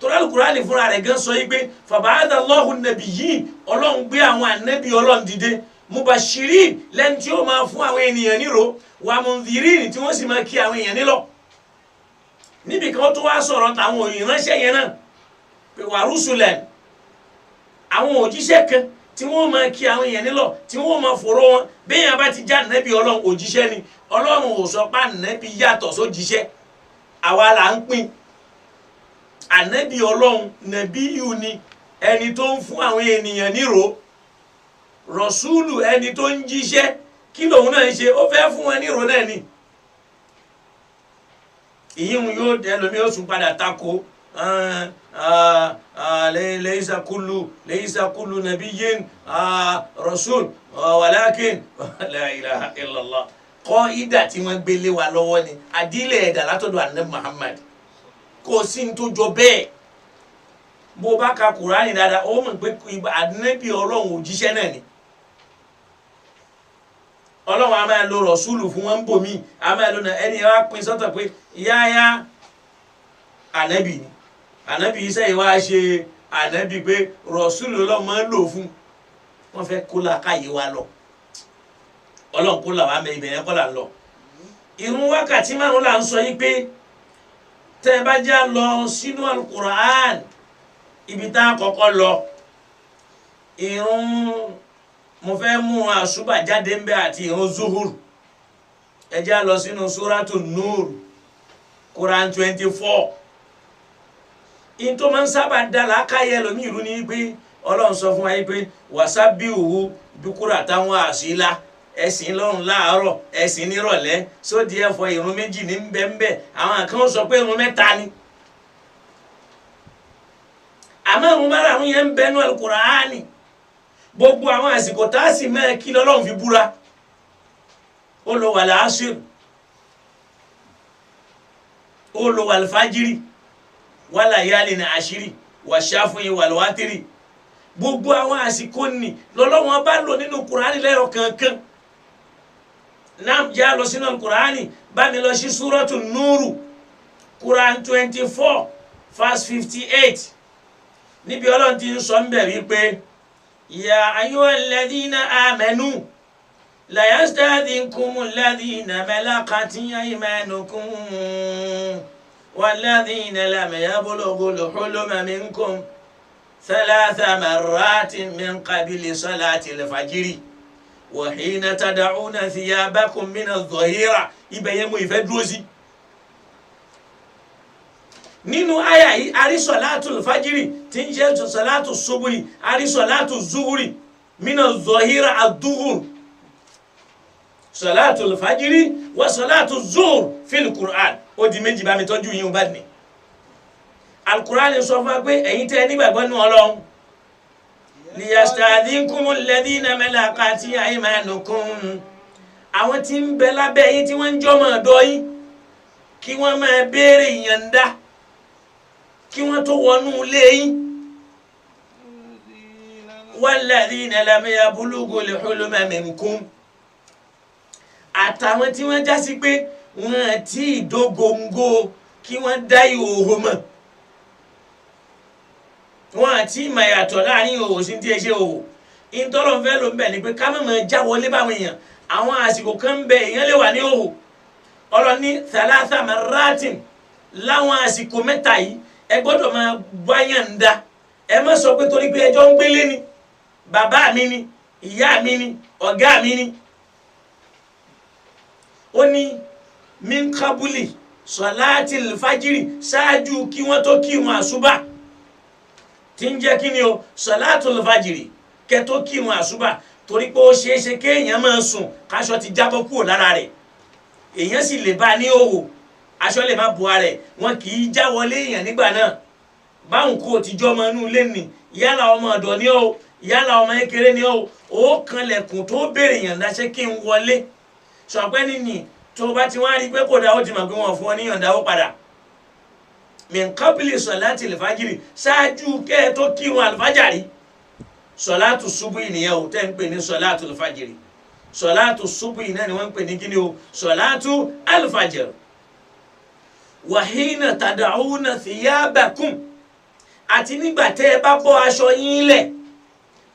Torí Al-Kùránì fúnra rẹ̀ gan sọ yìí pé fàbáàdà Allahu nabiyyin, Ọlọ́run gbé àwọn ànábì Ọlọ́run dìde, mubashirin, lẹ́ni tí ó máa fún àwọn ènìyàn níro, wa mundhirin, tí wọ́n sì máa kí àwọn èèyàn nílọ. Níbi kan tó wá sọ̀rọ̀ táwọn ìránṣẹ́ yẹn náà pé wa rusulan, àwọn òjíṣẹ́ kan tí wọ́n máa kí àwọn èèyàn nílọ, tí wọ́n máa fòró wọn. Béèyàn bá ti já ànábì Ọlọ́run, òjíṣẹ́ ni. Ọlọ́run ò sọ pé ànábì yàtọ̀ sójíṣẹ́, àwa là ń pín. Ànábì Ọlọ́run nàbíyù ni ẹni tó ń fún àwọn ènìyàn níro, rọ̀ṣúlù ẹni tó ń jíṣẹ́. Kí lòun náà ń ṣe? Ó fẹ́ fún wọn níro náà ni. Ìyíhun yóò dẹ lómi, ó tún padà tako laysa kullu nabiyyin rasul walakin la ilaha illallah. Kọ́ ìdà tí wọ́n gbélé wa lọ́wọ́ ni àdílé ẹ̀dà látọ̀dọ̀ ànábì Muhammad. Kò sí ní tó jọ bẹ́ẹ̀. Bó bá ka Kùránì dáadáa, ó mọ̀ pé ànábì Ọlọ́run òjíṣẹ́ náà ni. Ọlọ́run a máa lo rọ̀ṣúlù fún wọn bò mí, a máa lo ẹni wá pín sọ́tọ̀ pé yáyá ànábì ni. Ànábì iṣẹ́ yìí wá ṣe ànábì pé rọ̀ṣúlù Ọlọ́run máa ń lò fún. Wọ́n fẹ́ kó làákàyè wa lọ. Ọlọ́run kó là wá mẹ, ibẹ̀ yẹn kọ́ là ń lọ. Ìrun wákàtí márùn-ún là ń sọ yìí pé tẹ́ ẹ bá já lọ sínú Al-Qur'an, ibi tá a kọ́kọ́ lọ, ìrun mo fẹ́ mú àṣùbà jáde ń bẹ àti ìrun zuhur. Ẹ já lọ sínú suratu Nur, Quran 24. In tó máa ń sábà dá làákàyè lómi ìlú ni pé Ọlọ́run sọ fún wa yìí pé wàsábìwù dúkúrà táwọn àṣìlá, ẹ̀sìn lọ́run láàárọ̀, ẹ̀sìn nírọ̀lẹ́, sódì ẹ̀fọ́ ìrun méjì ní bẹ́ńbẹ́. Àwọn kan sọ pé ìrun mẹ́ta ni, àmọ́ ìrun márààrún yẹn ń bẹnu Al-Kùránì. Gbogbo àwọn àsìkò tá a sì máa kí lọ́lọ́run fi búra. Ó lo wàlẹ̀ asir, ó lo wàlẹ̀ fájírì, wàlẹ̀ ayálì ní àṣírí, wàṣáfùyìn wàlẹ̀ wátírì. Gbogbo àwọn àsìkò ní lọ́lọ́run bá lò nínú Kùránì lẹ́rọ kankan. Náà já lọ sínú Kùránì, bá mi lọ sí Súrọ́tù Núrù, Quran 24 verse 58. Níbi Ọlọ́run ti ń sọ ń bẹ̀ wípé ya ayyuhalladhina amanu la yasta'dhinkumul ladhina malakat aymanukum walladhina lam yablughul huluma minkum thalatha marratin min qabli salatil fajri wa hina tad'una thiyabakum minadh dhahira. Ibẹ̀ yẹn mo ìfẹ́ dúró sí. Nínú àyà yìí, a rí sọ̀látù fájírì tí ń jẹ́ sọ̀látù ṣubúrì, a rí sọ̀látù zuhuri mina zọ̀hírà àdúhùr, sọ̀látù fájírì wà sọ̀látù zuhur fil Qur'an. Ó di méjì, bá mi tọ́jú yín bá ní. Al-Qur'an sọ fún wa pé ẹ̀yin tẹ́ nígbàgbọ́ nínú Ọlọ́run, liyasta'dhinkumul ladhina malakati aymanukum, àwọn tí ń bẹ lábẹ́ yín tí wọ́n ń jọ́mọ̀ ọ̀dọ́ yín, kí wọ́n máa béèrè ìyànda kí wọ́n tó wọnú ilé yín. Walladhina lam yablugul huluma minkum, àtàwọn tí wọ́n já sí pé wọ́n ti dógóńgó kí wọ́n dá ìhòòhò mọ̀, wọ́n àti ìmọ̀ ìyàtọ̀ láàrin ìhòòhò sí ti ẹ ṣe òhò. Ìtọ́lọ̀ ń fẹ́ ló ń bẹ̀ ni pé ká má máa já wọlé báwọn èèyàn. Àwọn àsìkò kan ń bẹ èèyàn lè wà ní òhò. Ọlọ́ni thalatha marratin, láwọn àsìkò mẹ́ta yìí ẹ gbọ́dọ̀ máa wáyà ń da. Ẹ má sọ pé torí pé ẹjọ́ ń gbélé ni, bàbá mi ni, ìyá mi ni, ọ̀gá mi ni. Ó ní min qabli sọláàtì fájírì, ṣáájú kí wọ́n tó kírun àṣùbà, tí ń jẹ́ kí ni o, sọláàtì fájírì, kẹ́ tó kírun àṣùbà, torí pé ó ṣeé ṣe kéèyàn máa sùn káṣọ ti jábọ́ kúrò lára rẹ̀, èèyàn sì lè bá a ní òwò, aṣọ lè má bu ara rẹ̀, wọn kì í já wọlé èèyàn nígbà náà. Báwọn kò ti jọ ọmọ inú ilé nì, yálà ọmọ ọ̀dọ̀ ni ó, yálà ọmọ kékeré ni ó, ó kanlẹ̀kùn tó béèrè yànda ṣé kí n wọlé. Sọpẹ́ nìyí tó bá ti wá rí pé kò dá, ó ti mọ̀ pé wọ́n fún ọ ní yànda ó padà. Min qabli sọ̀láàtì lìfájìrì, ṣáájú kẹ́ ẹ tó kírun àlùfájàrí. Sọ̀láàtù ṣubú ìnìyẹn o, tẹ́ ń pè ní sọ̀láàtù lìfájìrì. Sọ̀láàtù ṣubú ìnáà ni wọ́n ń pè ní kíni o, sọ̀láàtù àlùfájìrì. Wàhíìnà tàdàúnà thiyabakum, àti nígbà tẹ́ ẹ bá bọ́ aṣọ yín lẹ̀,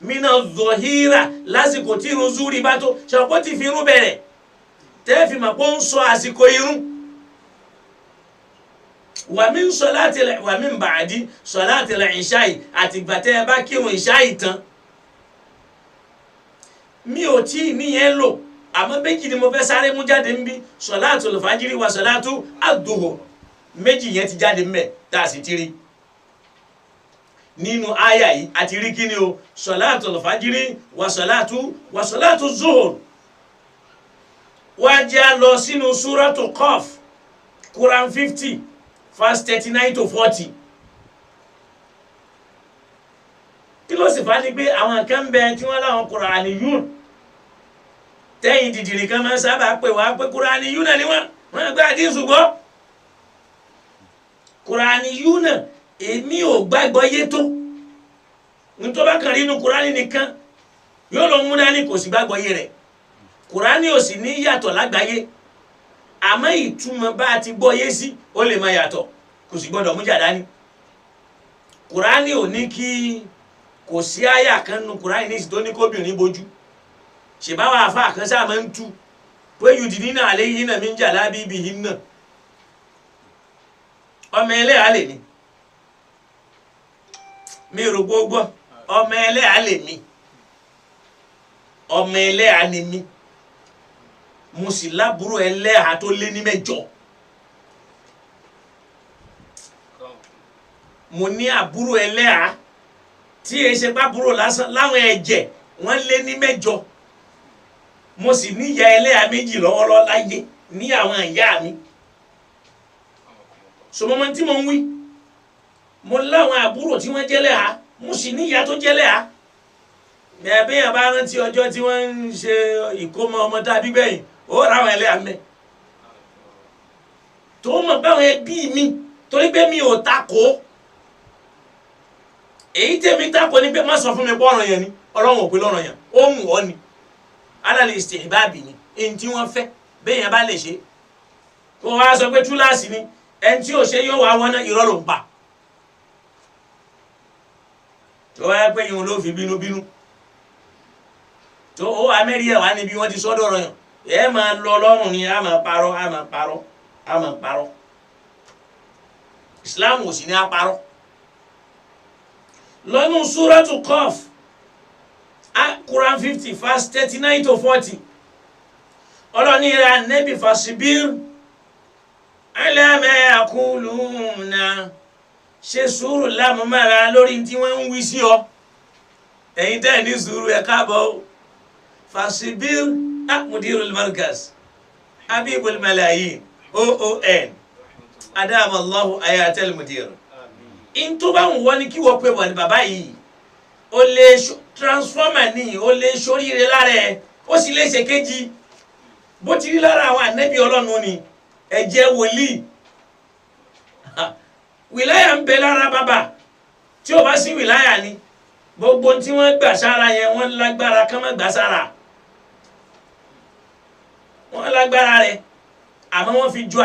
mina zọ̀híra, lásìkò tí irun zúrí bá tó, ṣàpọ̀ ti fi irun bẹ̀rẹ̀, tẹ́ ẹ fi mọ̀ pé ó ń sọ àsìkò irun. Wàmí ń sọ láti lẹ, wàmí ń bàdí sọ láti lẹ ìṣáì, àti ìgbà tẹ́ ẹ bá kírun ìṣáì tán. Mi ò tí ì níyẹn lò, àmọ́ méjì ni mo fẹ́ sáré mú jáde ń bí, sọ̀láàtù lùfájírì wa sọ̀láàtù àdùhù. Méjì yẹn ti jáde mbẹ tá a sì ti rí nínú àyà yìí. Àti rí kíni o, sọ̀láàtù lùfájírì wa sọ̀láàtù zuhur. Wá jẹ́ lọ sínú súrátù Qaf, Quran 50 verse 39 to 40. Kí ló sì fà á ni pé àwọn kan ń bẹ tí wọ́n láwọn Kùránìyùn, tẹ́yìn dìdìrì kan máa ń sábà pè wá pé Kùránìyùn náà ni wọ́n gbé àdínsù gbọ́. Kùránìyùn náà èmi ò gbàgbọ́ yé tó, nítorí bá kàn rí inú Kùránì nìkan yóò lọ mú dání, kò sì gbàgbọ́ yé rẹ̀. Kùránì ò sì ní yàtọ̀ lágbàáyé, àmọ́ ìtumọ̀ bá a ti gbọ́ yé sí ó lè máa yàtọ̀, kò sì gbọ́dọ̀ mú jà dání. Kùránì ò ní kí, kò sí àyà kan nu Kùránì ní ìsìn tó ní kóbìnrin bojú. Ṣèbáwá àfa kan sáà máa ń tú pé yùdí nínú àlẹ́ yìí náà mi ń jà lábí ibi yìí náà, ọmọ ẹlẹ́yà lè mi, mi rò gbogbo ọmọ ẹlẹ́yà lè mi, ọmọ ẹlẹ́yà ni mi, mo sì lábúrò ẹlẹ́yà tó lé ní mẹ́jọ. Mo ní àbúrò ẹlẹ́yà tí e ṣe pábúrò lásán, láwọn ẹ̀jẹ̀ wọ́n lé ní mẹ́jọ. Mo sì ní ìyá ẹlẹ́yà méjì lọ́wọ́lọ́wọ́ láyé ní àwọn ìyá mi. Sọmọmọ tí mo ń wí, mo láwọn àbúrò tí wọ́n jẹ́ lẹ́hà, mo sì ní ìyá tó jẹ́ lẹ́hà. Ẹ̀bí yẹn bá rántí ọjọ́ tí wọ́n ń ṣe ìkómọ ọmọ tá a bí gbẹ̀yìn, ó ráwọn ẹlẹ́hà mẹ́. Tó mọ̀ báwọn ẹbí mi, torí pé mi ò takò. Èyí tèmi takò ni pé má sọ fún mi pé ọ̀ràn yẹn ni, Ọlọ́run ò pé lọ́ràn yẹn, ó ń wọ̀ ni. Alal istihbabi ni, èyí tí wọ́n fẹ́, bẹ́ẹ̀ yẹn bá lè ṣe. Kó wá sọ pé túláàsì ni, ẹni tí ò ṣe yóò wá wọ́n náà, irọ́ ló ń pa. Tó wáyé pé ìhun ló fi bínúbínú tó ó wà mẹ́rin ẹ̀ wá níbi wọ́n ti sọ́dọ̀ ọ̀rọ̀ yàn, ẹ máa lọ lọ́rùn ni, a máa parọ́, a máa parọ́, a máa parọ́. Islam ò sì ní a parọ́. Lọ́nù Súrátù Qaf, Quran 50 verse 39 to 40, ọlọ́ni rẹ̀ Ànábì fasibir ala ma yaquluna, ṣe sùúrù lámúmára lórí tí wọ́n ń wí sí ọ. Ẹ̀yin tẹ́ ẹ̀ ní sùúrù ẹ̀ káàbọ̀ o. Fasibir mudirul markaz habibul malayin oon adama Allahu ayatal mudir. In tó bá ń wọ́n ní kí wọ́n pè wọ́n ní bàbá yìí, ó lè transformer ní, ó lè ṣoríire lára ẹ̀, ó sì lè ṣe kejì. Bó ti rí lára àwọn ànẹ́bí Ọlọ́run ni, ẹ̀jẹ̀ wòlíì wìláyà ń bẹ lára bàbá. Tí o bá sí wìláyà ni, gbogbo tí wọ́n gbà sára yẹn, wọ́n lágbára kán má gbà sára, wọ́n lágbára rẹ̀, àmọ́ wọ́n fi ju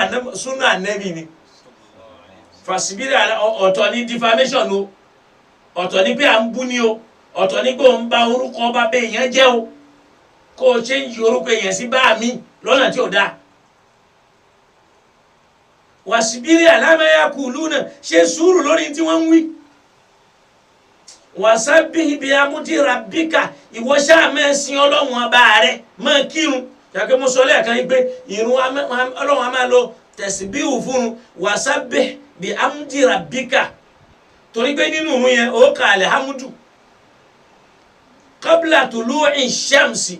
súnà ànẹ́bí ni. Fàṣibírì ọ̀tọ̀ ní defamation o, ọ̀tọ̀ ní pé à ń bú ni o, ọ̀tọ̀ ní pé òun bà orúkọ ọba bẹ́ẹ̀ yẹn jẹ́ o. Kó o ṣe ń yí orúkọ èèyàn sí bá mi lọ́nà tí ò dáa. Wàsíbírí àlámáyà kùlú náà, ṣe sùúrù lórí tí wọ́n ń wí. Wàsábìhì bíi amúdíra bíkà, ìwọ ṣáà máa sin Ọlọ́run ọba rẹ, máa kírun. Yàtọ̀ mo sọ lẹ́ẹ̀kan yìí pé ìrun Ọlọ́run a máa lo tẹ̀síbíhù fún un. Wàsábìhì bíi amúdíra bíkà, torí pé nínú ìrun yẹn ó kà alhamudu qabla tulu'i shamsi,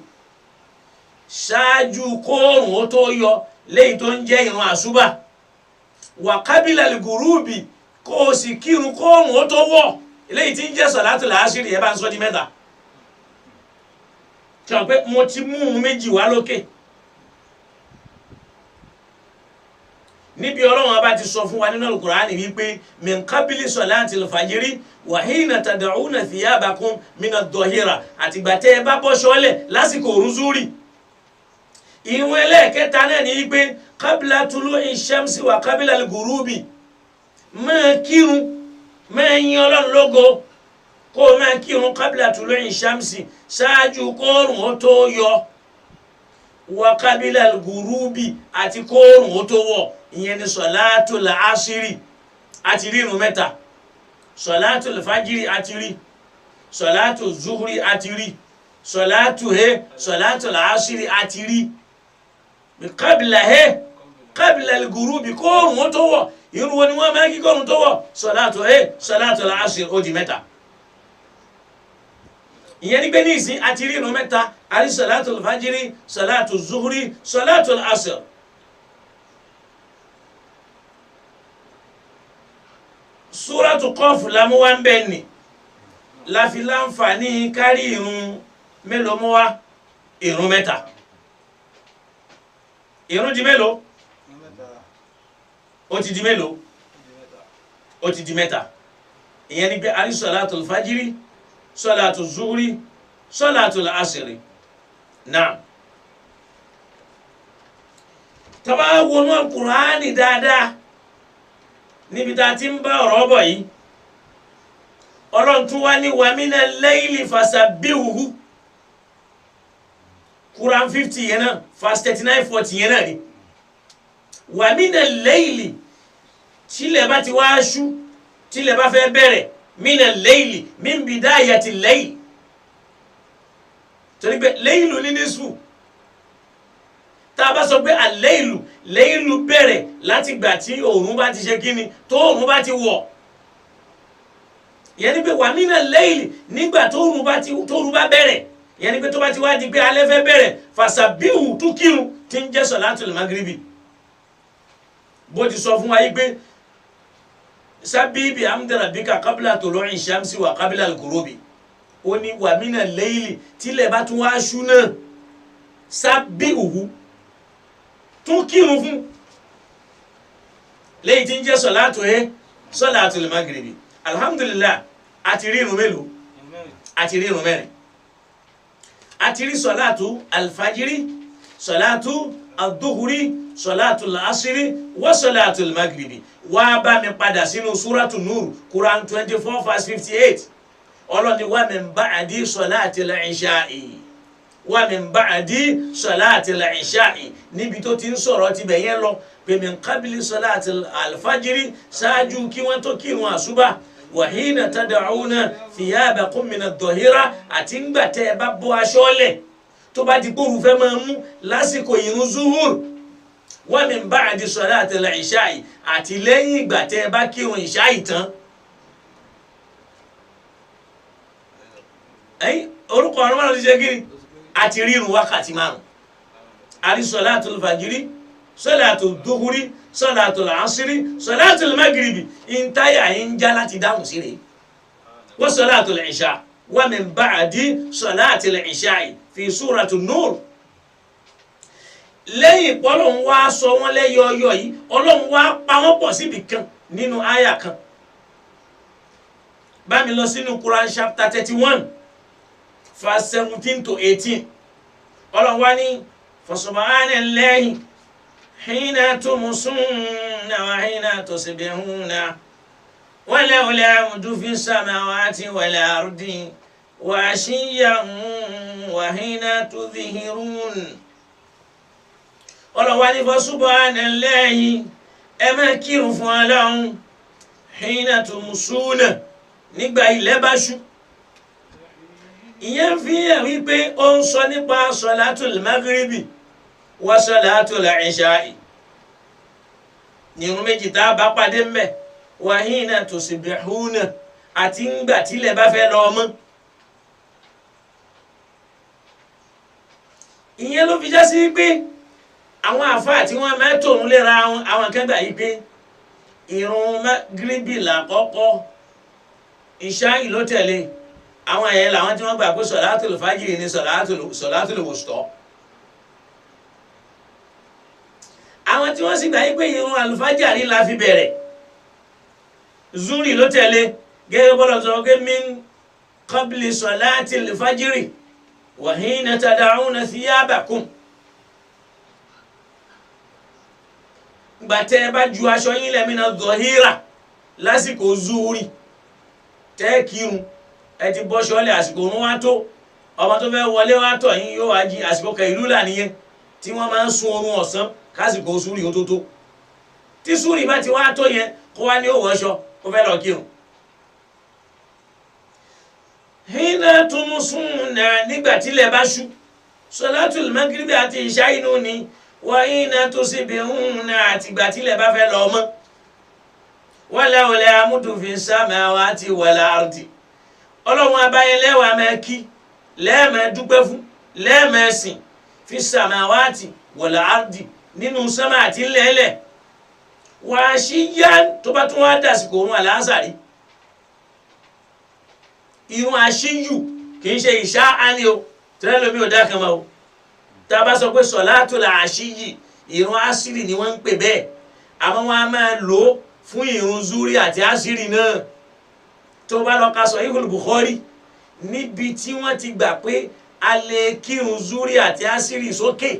ṣáájú kóòrùn ó tó yọ, léyìí tó ń jẹ́ ìrun àṣùbà. Wà qabla al-gurubi, kó o sì kírun kóòrùn ó tó wọ̀, eléyìí tí ń jẹ́ sọ̀látù làásìrì. Ẹ bá ń sọ di mẹ́ta. Tí wọ́n pé mo ti mú un méjì wá lókè níbi Ọlọ́run ọba ti sọ fún wa nínú Al-Qur'ani wípé min qabli sọ̀láàtì al-fajiri wa hina tad'una thiyabakum mina ad-dahira, àtìgbà tẹ́ ẹ bá bọ́ sọ́lẹ̀ lásìkò òrùn zúrì. Ìwọ̀n ẹlẹ́ẹ̀kẹta náà ní wípé qabla tulu'i shamsi wa qabla al-gurubi, máa kírun, máa yin Ọlọ́run lógo, kó o máa kírun qabla tulu'i shamsi, ṣáájú kóòrùn ó tó yọ, wa qabla al-gurubi, àti kóòrùn ó tó wọ̀. Ìyẹn ni sọ̀láàtù làásìrì. Àti rí irun mẹ́ta: sọ̀láàtù fàjìrì àti rí, sọ̀láàtù zuhuri àti rí, sọ̀láàtù he sọ̀láàtù làásìrì àti rí. Qabla he qabla al-gurubi, kóòrùn ó tó wọ̀. Irun wo ni wọ́n máa ń kí kóòrùn tó wọ̀? Sọ̀láàtù he sọ̀láàtù làásìrì, ó di mẹ́ta. Ìyẹn ní pé ní ìsín àti rí irun mẹ́ta: àrí sọ̀láàtù fàjìrì, sọ̀láàtù zuhuri, sọ̀láàtù làásìrì. Súrátù Kọ́ọ̀fù lámúwá ń bẹ̀ nì láfi láǹfààní kárí irun mélòó mú wá? Irun mẹ́ta. Irun di mélòó? Ó ti di mélòó? Ó ti di mẹ́ta. Ìyẹn ni pé a ní sọ̀látù fàjìrì, sọ̀látù zuhuri, sọ̀látù asìrì. Náà tá bá wọnú Al-Kùránì dáadáa níbi tá a ti ń bá ọ̀rọ̀ bọ̀ yìí, Ọlọ́run tún wá ní wàmínà layli fasabbihuhu, Quran 50 yẹn náà, verse 39-40 yẹn náà ni. Wàmínà layli, tílẹ̀ bá ti wá ṣú, tílẹ̀ bá fẹ́ bẹ̀rẹ̀, mina layli min bidayati layl, torí pé laylu ní nísù. Tá a bá sọ pé àléìlù, léìlù bẹ̀rẹ̀ láti gbà tí òòrùn bá ti ṣe kíni, tó òòrùn bá ti wọ̀. Ìyẹn ni pé wà mí náà léìlì, nígbà tó òòrùn bá ti tó òòrùn bá bẹ̀rẹ̀, ìyẹn ni pé tó bá ti wá di pé alẹ́ fẹ́ bẹ̀rẹ̀, fàṣàbíhù tún kírun tí ń jẹ́ sọ̀látùl magribi. Bó ti sọ fún wa yìí pé sábìbì amúdàràbíkà kábílà tulu'i shamsi wà kábílà al-ghurubi, ó ní wà mí náà léìlì, tílẹ̀ bá tún wá ṣú náà, sábìhù tún kírun fún lẹ́yìn tí ń jẹ́ sọ̀láàtù ẹ́ sọ̀láàtù lè magribi. Alhamdulillah, àti rí irun mélòó? Àti rí irun mẹ́rin. Àti rí sọ̀láàtù alfajiri, sọ̀láàtù aduhuri, sọ̀láàtù asiri, wọ́n sọ̀láàtù magribi. Wá bá mi padà sínú súrátù Nur, Quran 24 verse 58. Ọlọ́ni wa min ba'di sọ̀láàtì al-isha'i, wa min ba'di sọ̀láàtì al-isha'i, níbi tó ti ń sọ̀rọ̀ ti bẹ̀ yẹn lọ pé min qabli sọ̀láàtì al-fajiri, ṣáájú kí wọ́n tó kírun àṣùbà, wa hina tad'una thiyabakum min ad-dahira, àti ńgbà tẹ́ ẹ bá bọ́ aṣọ lẹ̀ tó bá di kóru fẹ́ máa mú lásìkò ìrun zuhur, wa min ba'di sọ̀láàtì al-isha'i, àti lẹ́yìn ìgbà tẹ́ ẹ bá kírun ìṣáì tán. Ẹ̀yin orúkọ ọ̀run márùn-ún ti ṣe kí ni? Àti rírun wákàtí márùn. Àrí sọ̀láàtù fàjírí, sọ̀láàtù dúhúrí, sọ̀láàtù làásírí, sọ̀láàtù magiribi, ìntáyà yìí ń já láti dáhùn sí rèé. Wọ́n sọ̀láàtù ìṣà, wa min ba'di sọ̀láàtù ìṣà fi súratu Nur. Lẹ́yìn ìpọ́lọ́hún wá sọ wọ́n lẹ́yọ ọyọ yìí, Ọlọ́hun wá pa wọ́n pọ̀ síbi kan nínú àyà kan. Bá mi lọ sínú Quran chapter 31 verse 17 to 18. Ọlọ́run wá ní fasubhanallahi hina tumsuna wa hina tusbihuna wa lahul hamdu fi samawati wal ardi وعشيا وحين تظهرون. Ọlọ́wà ní fasubhanallahi ẹ máa kírun fún Ọlọ́run hina tumsuna nígbà ilẹ̀ bá ṣú. Ìyẹn fi hàn wípé ó ń sọ nípa sọ̀látùl magribi wa sọ̀látùl ìṣáì. Nírun méjì tá a bá pàdé mbẹ̀ wa hina tusbihuna àti ńgbà tílẹ̀ bá fẹ́ lọ mọ́. Ìyẹn ló fi já sí pé àwọn àfáà tí wọ́n máa tòun léra wọn àwọn kan gbà yí pé ìrun magribi làkọ́kọ́ ìṣáì ló tẹ̀lé. Àwọn ẹ̀yẹ làwọn tí wọ́n gbà pé sọ̀látùl fájìrì ní sọ̀látùl wùsùtọ̀. Àwọn tí wọ́n sì gbà yí pé ìrun àlùfájàrí la fi bẹ̀rẹ̀ zuri ló tẹ̀lé gẹ́gẹ́ bọ́lá sọ pé min qabli sọ̀látìl fájìrì wa hina tada'una thiyabakum. Gbàtẹ́ ẹ bá ju aṣọ yín lẹ́mìnà zọ̀hírà lásìkò zuri tẹ́ kírun ẹ ti bọ́ ṣọ́lẹ̀ àsìkò òun wá tó ọmọ tó fẹ́ wọlé wá tọ̀ yín yóò wá jí àsìkò kẹ ìlú là nìyẹn tí wọ́n máa ń sun oorun ọ̀sán kásìkò zuri ó tó tó tí zuri bá ti wá tó yẹn kó wá ní òwò ọṣọ kó fẹ́ lọ kírun. Hina tumusunna nígbà tílẹ̀ bá ṣú sọlátùl magribi àti ìṣá inú ni wàhíná tó sì bí ń na àtìgbà tílẹ̀ bá fẹ́ lọ mọ́. Wala amúdù fi samawati wal ardi. Ọlọ́run abáyé lẹ́wàá máa kí lẹ́ẹ̀mẹ́ dúpẹ́ fún lẹ́ẹ̀mẹ́ sìn fi samawati wal ardi nínú sánmà àti ńlẹ̀ẹ́lẹ̀. Wàá ṣí yá tó bá tún wá dàsìkò òun àlàásàrí. Irun àṣíyù kì í ṣe ìṣá á ní o tẹ́lẹ̀ lómi ò dá kan mọ́ o. Tá a bá sọ pé sọ̀látùl àṣíyì ìrun àṣírí ni wọ́n ń pè bẹ́ẹ̀ àmọ́ wọ́n á máa lò ó fún ìrun zúrí àti àṣírí náà. Tó bá lọ ka Sahihul Bukhari níbi tí wọ́n ti gbà pé a lè kírun zúrí àti àṣírí sókè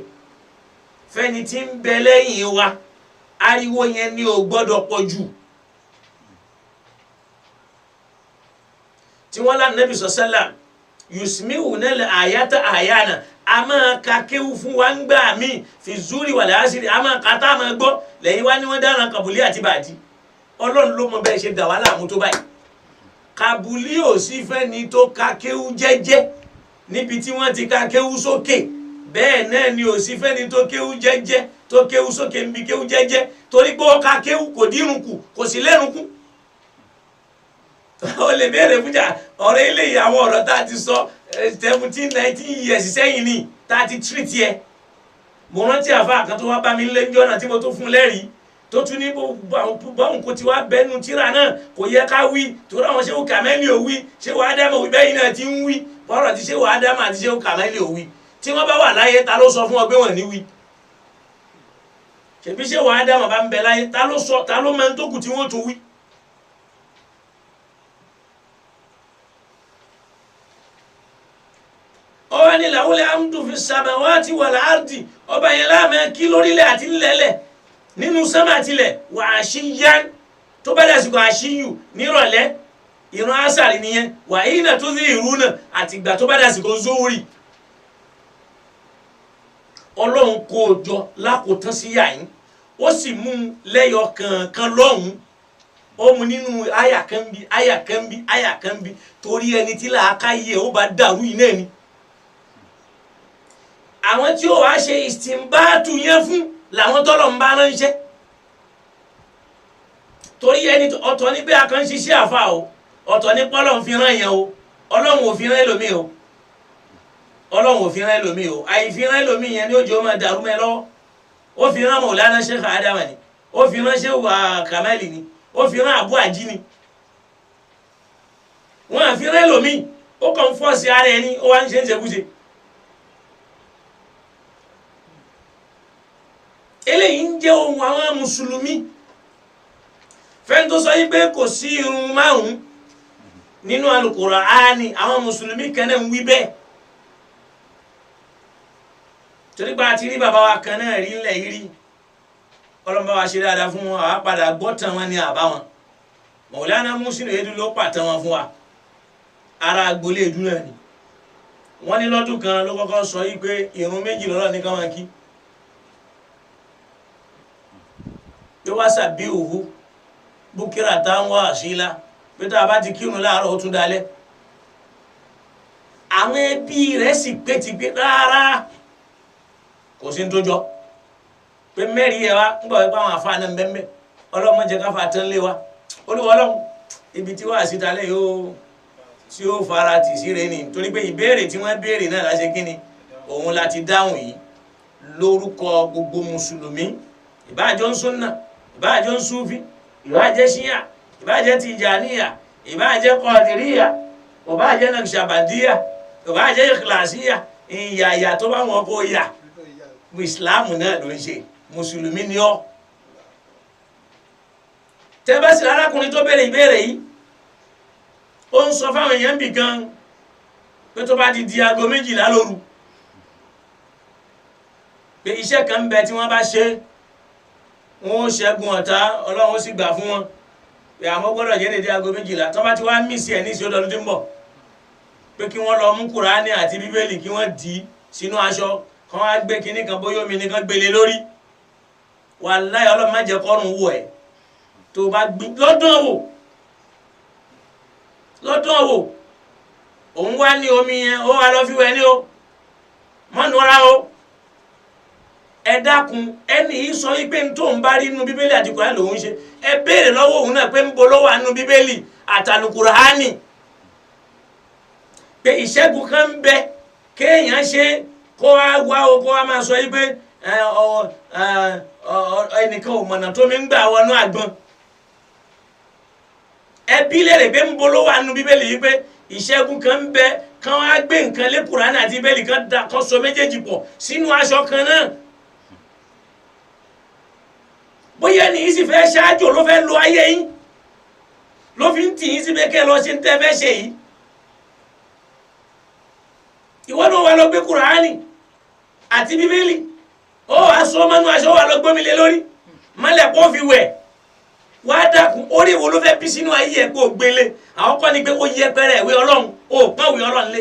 fẹ́ni tí ń bẹ lẹ́yìn wa ariwo yẹn ni ò gbọ́dọ̀ pọ̀ jù. Tí wọ́n lá Nábì sọ́sálàm yusmi'una al-ayata àyànà a máa ka kéwú fún wa ń gbà mí fi zúrí wal asiri a máa ka tá a máa gbọ́ lẹ́yìn wá ní wọ́n dára kàbùlí àti bàdí. Ọlọ́run ló mọ bẹ́ẹ̀ ṣe dà wá láàmú tó báyìí. Kàbùlí ò sí fẹ́ni tó ka kéwú jẹ́jẹ́ níbi tí wọ́n ti ka kéwú sókè bẹ́ẹ̀ náà ni ò sí fẹ́ni tó kéwú jẹ́jẹ́ tó kéwú sókè níbi kéwú jẹ́jẹ́ torí pé ó ka kéwú kò dírun kù kò sí lẹ́run kù. O lè béèrè fúnjà ọ̀rọ̀ eléyìí àwọn ọ̀rọ̀ tá a ti sọ 17-19 years sẹ́yìn ni tá a ti treat yẹ. Mo rántí àfa kan tó wá bá mi lé ńjọ́ náà tí mo tún fún lẹ́rìí tó tún ní báwọn kò ti wá bẹ́nu tíra náà kò yẹ ká wí torí àwọn ṣéwù Kàmẹ́lì ò wí ṣéwù Ádámù wí bẹ́yìn náà ti ń wí bọ́rọ̀ ti ṣéwù Ádámù àti ṣéwù Kàmẹ́lì ò wí tí wọ́n bá wà láyé ta ló sọ fún ọ pé wọ́n ní wí. Ṣèbí ṣéwù Ádámù bá ń bẹ láyé ta ló sọ ta ló máa ń tó kù tí wọ́n tún wí. Ọba ní làwùlẹ̀ amúdù fi samawati wal ardi ọba yẹn láàmú kí lórílẹ̀ àti ńlẹ̀lẹ̀ nínú sánmà tilẹ̀ wà á ṣí yán tó bá dàsìkò àṣíyù nírọ̀lẹ́ ìran asàrí nìyẹn wà á yìnà tó sí ìrú náà àtìgbà tó bá dàsìkò zúwúrì. Ọlọ́run kó o jọ lákòótán sí yàyín ó sì mú un lẹ́yọ kọ̀ọ̀kan lọ́hùn-ún ó mu nínú àyà kan bí àyà kan bí àyà kan bí torí ẹni tí làákàyè ó bá dàrú iná ni. Àwọn tí ó wàá ṣe ìsìnbáàtù yẹn fún làwọn tọ́lọ̀ ń bá ránṣẹ́ torí ẹni ọ̀tọ̀ ní pé a kàn ń ṣiṣẹ́ àfa o ọ̀tọ̀ ní pọ́lọ̀ ń fi rán yẹn o Ọlọ́run ò fi rán ẹlòmíì o Ọlọ́run ò fi rán ẹlòmíì o àìfi rán ẹlòmíì yẹn ní ojú ọmọ dàrú mẹ́ lọ́wọ́. Ó fi rán Mọ̀lánà Sheikh Ádámà ni ó fi rán Sheikh Kàmẹ́lì ni ó fi rán Àbú Àjí ni wọn àfi rán ẹlòmíì ó kàn ń fọ́ọ̀sì ara ẹni ó wá ń ṣe ń ṣekúṣe. Eléyìí ń jẹ́ ohun àwọn mùsùlùmí fẹ́ni tó sọ yí pé kò sí irun márùn-ún nínú Al-Qur'ani àwọn mùsùlùmí kan náà ń wí bẹ́ẹ̀ torí pé a ti rí bàbá wa kan náà rí ńlẹ̀ yìí rí ọlọ́mọba wa ṣe dáadáa fún wọn àwa padà gbọ́ tán wọn ní àbá wọn Mọ̀lánà Muslim Edu ló pàtàn wọn fún wa. Ara agboolé ìdúrà ni. Wọ́n ní lọ́dún kan ló kọ́kọ́ sọ yí pé ìrun méjì lọ́rọ̀ ní káwọn kí. Pé wá sàbí òhu búkírà táwọn wá àṣìlá pé tá a bá ti kírun láàárọ̀ ó tún dalẹ́. Àwọn ẹbí rẹ̀ sì pé ti gbé rárá kò sí ní tó jọ pé mẹ́rin yẹ wa ń bọ̀ wípé àwọn àfa náà ń bẹ́ẹ̀ ọlọ́mọ jẹ́ káfa tán lé wa. Olúwa Ọlọ́run, ibi tí wàá síta lẹ́ yóò tí ó fara tì sí rẹ ni, torí pé ìbéèrè tí wọ́n béèrè náà la ṣe kí ni òun la ti dáhùn yìí lórúkọ gbogbo mùsùlùmí. Ìbáàjọ́ ń súnà, ìbáàjọ́ ń súfì, ìbáàjẹ́ ṣíyà, ìbáàjẹ́ tìjàníyà, ìbáàjẹ́ kọ̀dìríyà, ìbáàjẹ́ nàkṣàbàdíyà, ìbáàjẹ́ ìkìlàsíyà, ìyàyà tó bá wọn kó yà, ìsìláàmù náà ló ń ṣe, mùsùlùmí ni ọ́. Tẹ́ bá sì arákùnrin tó béèrè ìbéèrè yìí, ó ń sọ fáwọn èèyàn bì gan pé tó bá ti di aago 12 lóru pé iṣẹ́ kan ń bẹ tí wọ́n bá ṣe, wọ́n ó ṣẹ́gun ọ̀tá, Ọlọ́run ó sì gbà fún wọn, pé àmọ́ gbọ́dọ̀ jẹ́ dédé aago 12. Tó bá ti wá mísì ẹ̀ ní ìṣe ọdọọdún tí ń bọ̀, pé kí wọ́n lọ mú Kùránì àti Bíbélì kí wọ́n dì í sínú aṣọ, kí wọ́n á gbé kinní kan bóyá omi nìkan gbélé lórí. Wàláhì Ọlọ́run má jẹ́ kọ́rùn wọ̀ ẹ́ tó bá gbin lọ́dún wò lọ́dún wò. Òun wá ní omi yẹn, ó wá lọ fi wẹ̀ ní o, mọ́nura o. Ẹ dákun, ẹni yìí sọ wípé n tó ń bá rí nínú Bíbélì àti Kùránì lòun ṣe. Ẹ béèrè lọ́wọ́ òun náà pé ń bo lọ́wọ́ àánú Bíbélì àtàlùkùránì pé ìṣẹ́gun kan ń bẹ kéèyàn ṣe kó wá wá o, kó wá máa sọ wípé ẹnìkan ò mọ̀nà tó mi ń gbà wọnú àgbọn. Ẹbí lèrè pé ń bolo wà nínú Bíbélì yìí pé ìṣẹ́gun kan ń bẹ kán wá gbé nǹkan lé Kùránì àti Bíbélì kan da kan so méjèèjì pọ̀ sínú aṣọ kan náà. Bóyá ní yìí sì fẹ́ ṣáájú ló fẹ́ lo ayé yín ló fi ń tì yín síbẹ̀ kẹ́ ẹ lọ ṣe ń tẹ́ fẹ́ ṣe yìí. Ìwọ náà wà lọ gbé Kùránì àti Bíbélì, ó wàá sọ mọ́nú aṣọ, wà lọ gbómi lé lórí mọ́lẹ̀ kó fi wẹ̀. Wá dákun, orí wo ló fẹ́ bí sínú ayé ẹ̀ kó o gbélé? Àwọn kọ́ ni pé ó yẹ pẹ́rẹ́ ìwé Ọlọ́run, ó pọ́n ìwé Ọlọ́run lé.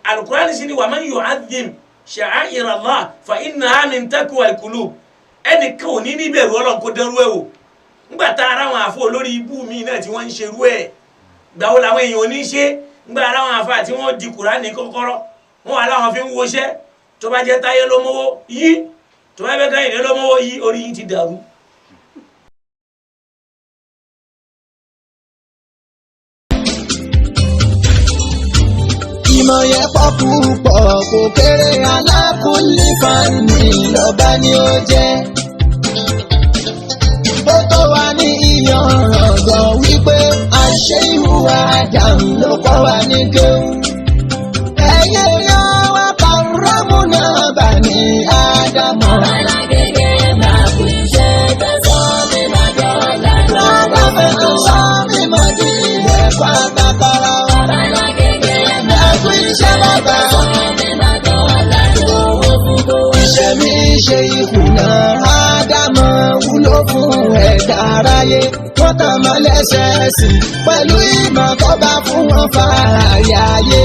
Al-Qur'ani sì ni wa man yu'azzim sha'a'ira Allah fa innaha min taqwal qulub. Ẹnìkan ò ní níbẹ̀rù Ọlọ́run kó dẹ́rú ẹ̀ wò. Ńgbà tá ara àwọn àfọ olórí ibú mi náà tí wọ́n ń ṣerú ẹ̀, gbà wo làwọn èèyàn ò ní ṣe? Ńgbà ara àwọn àfọ àti wọ́n di Kùránì kọ́kọ́rọ́, wọ́n wà láwọn fi ń woṣẹ́. Tó bá jẹ́ Táyé ló mówó yí, tó bá fẹ́ Kẹ́hìndé ló mówó yí, orí yín ti dàrú. Ìmọ̀ yẹn pọ̀ púpọ̀ kò kéré, alákùnlé fani lọ́ba ni ó jẹ́. Ó tó wa ní ìyànràn gan wípé àṣẹ ìhùwà Ádámù ló kọ́ wa ní kéwú. Ẹyẹ yan wa kàrámù náà bà ní Ádámù. Alágége máa kú iṣẹ́ tẹ̀sán mi máa dọ́là. Lábàbẹ̀ tó sọ mímọ́ di ilẹ̀ pátákárá wa. Alágége máa Ẹ kú iṣẹ́ bàbá. tẹ̀sán mi máa dọ́là. Owó fún kó. Iṣẹ́ mi ṣe ìkùnà Ádámọ̀ wúlò fún ẹ̀dá aráyé. Wọ́n tàn mọ́ lẹ́sẹ̀ẹ́sì pẹ̀lú ìmọ̀ tó bá fún wọn fààyè ayé.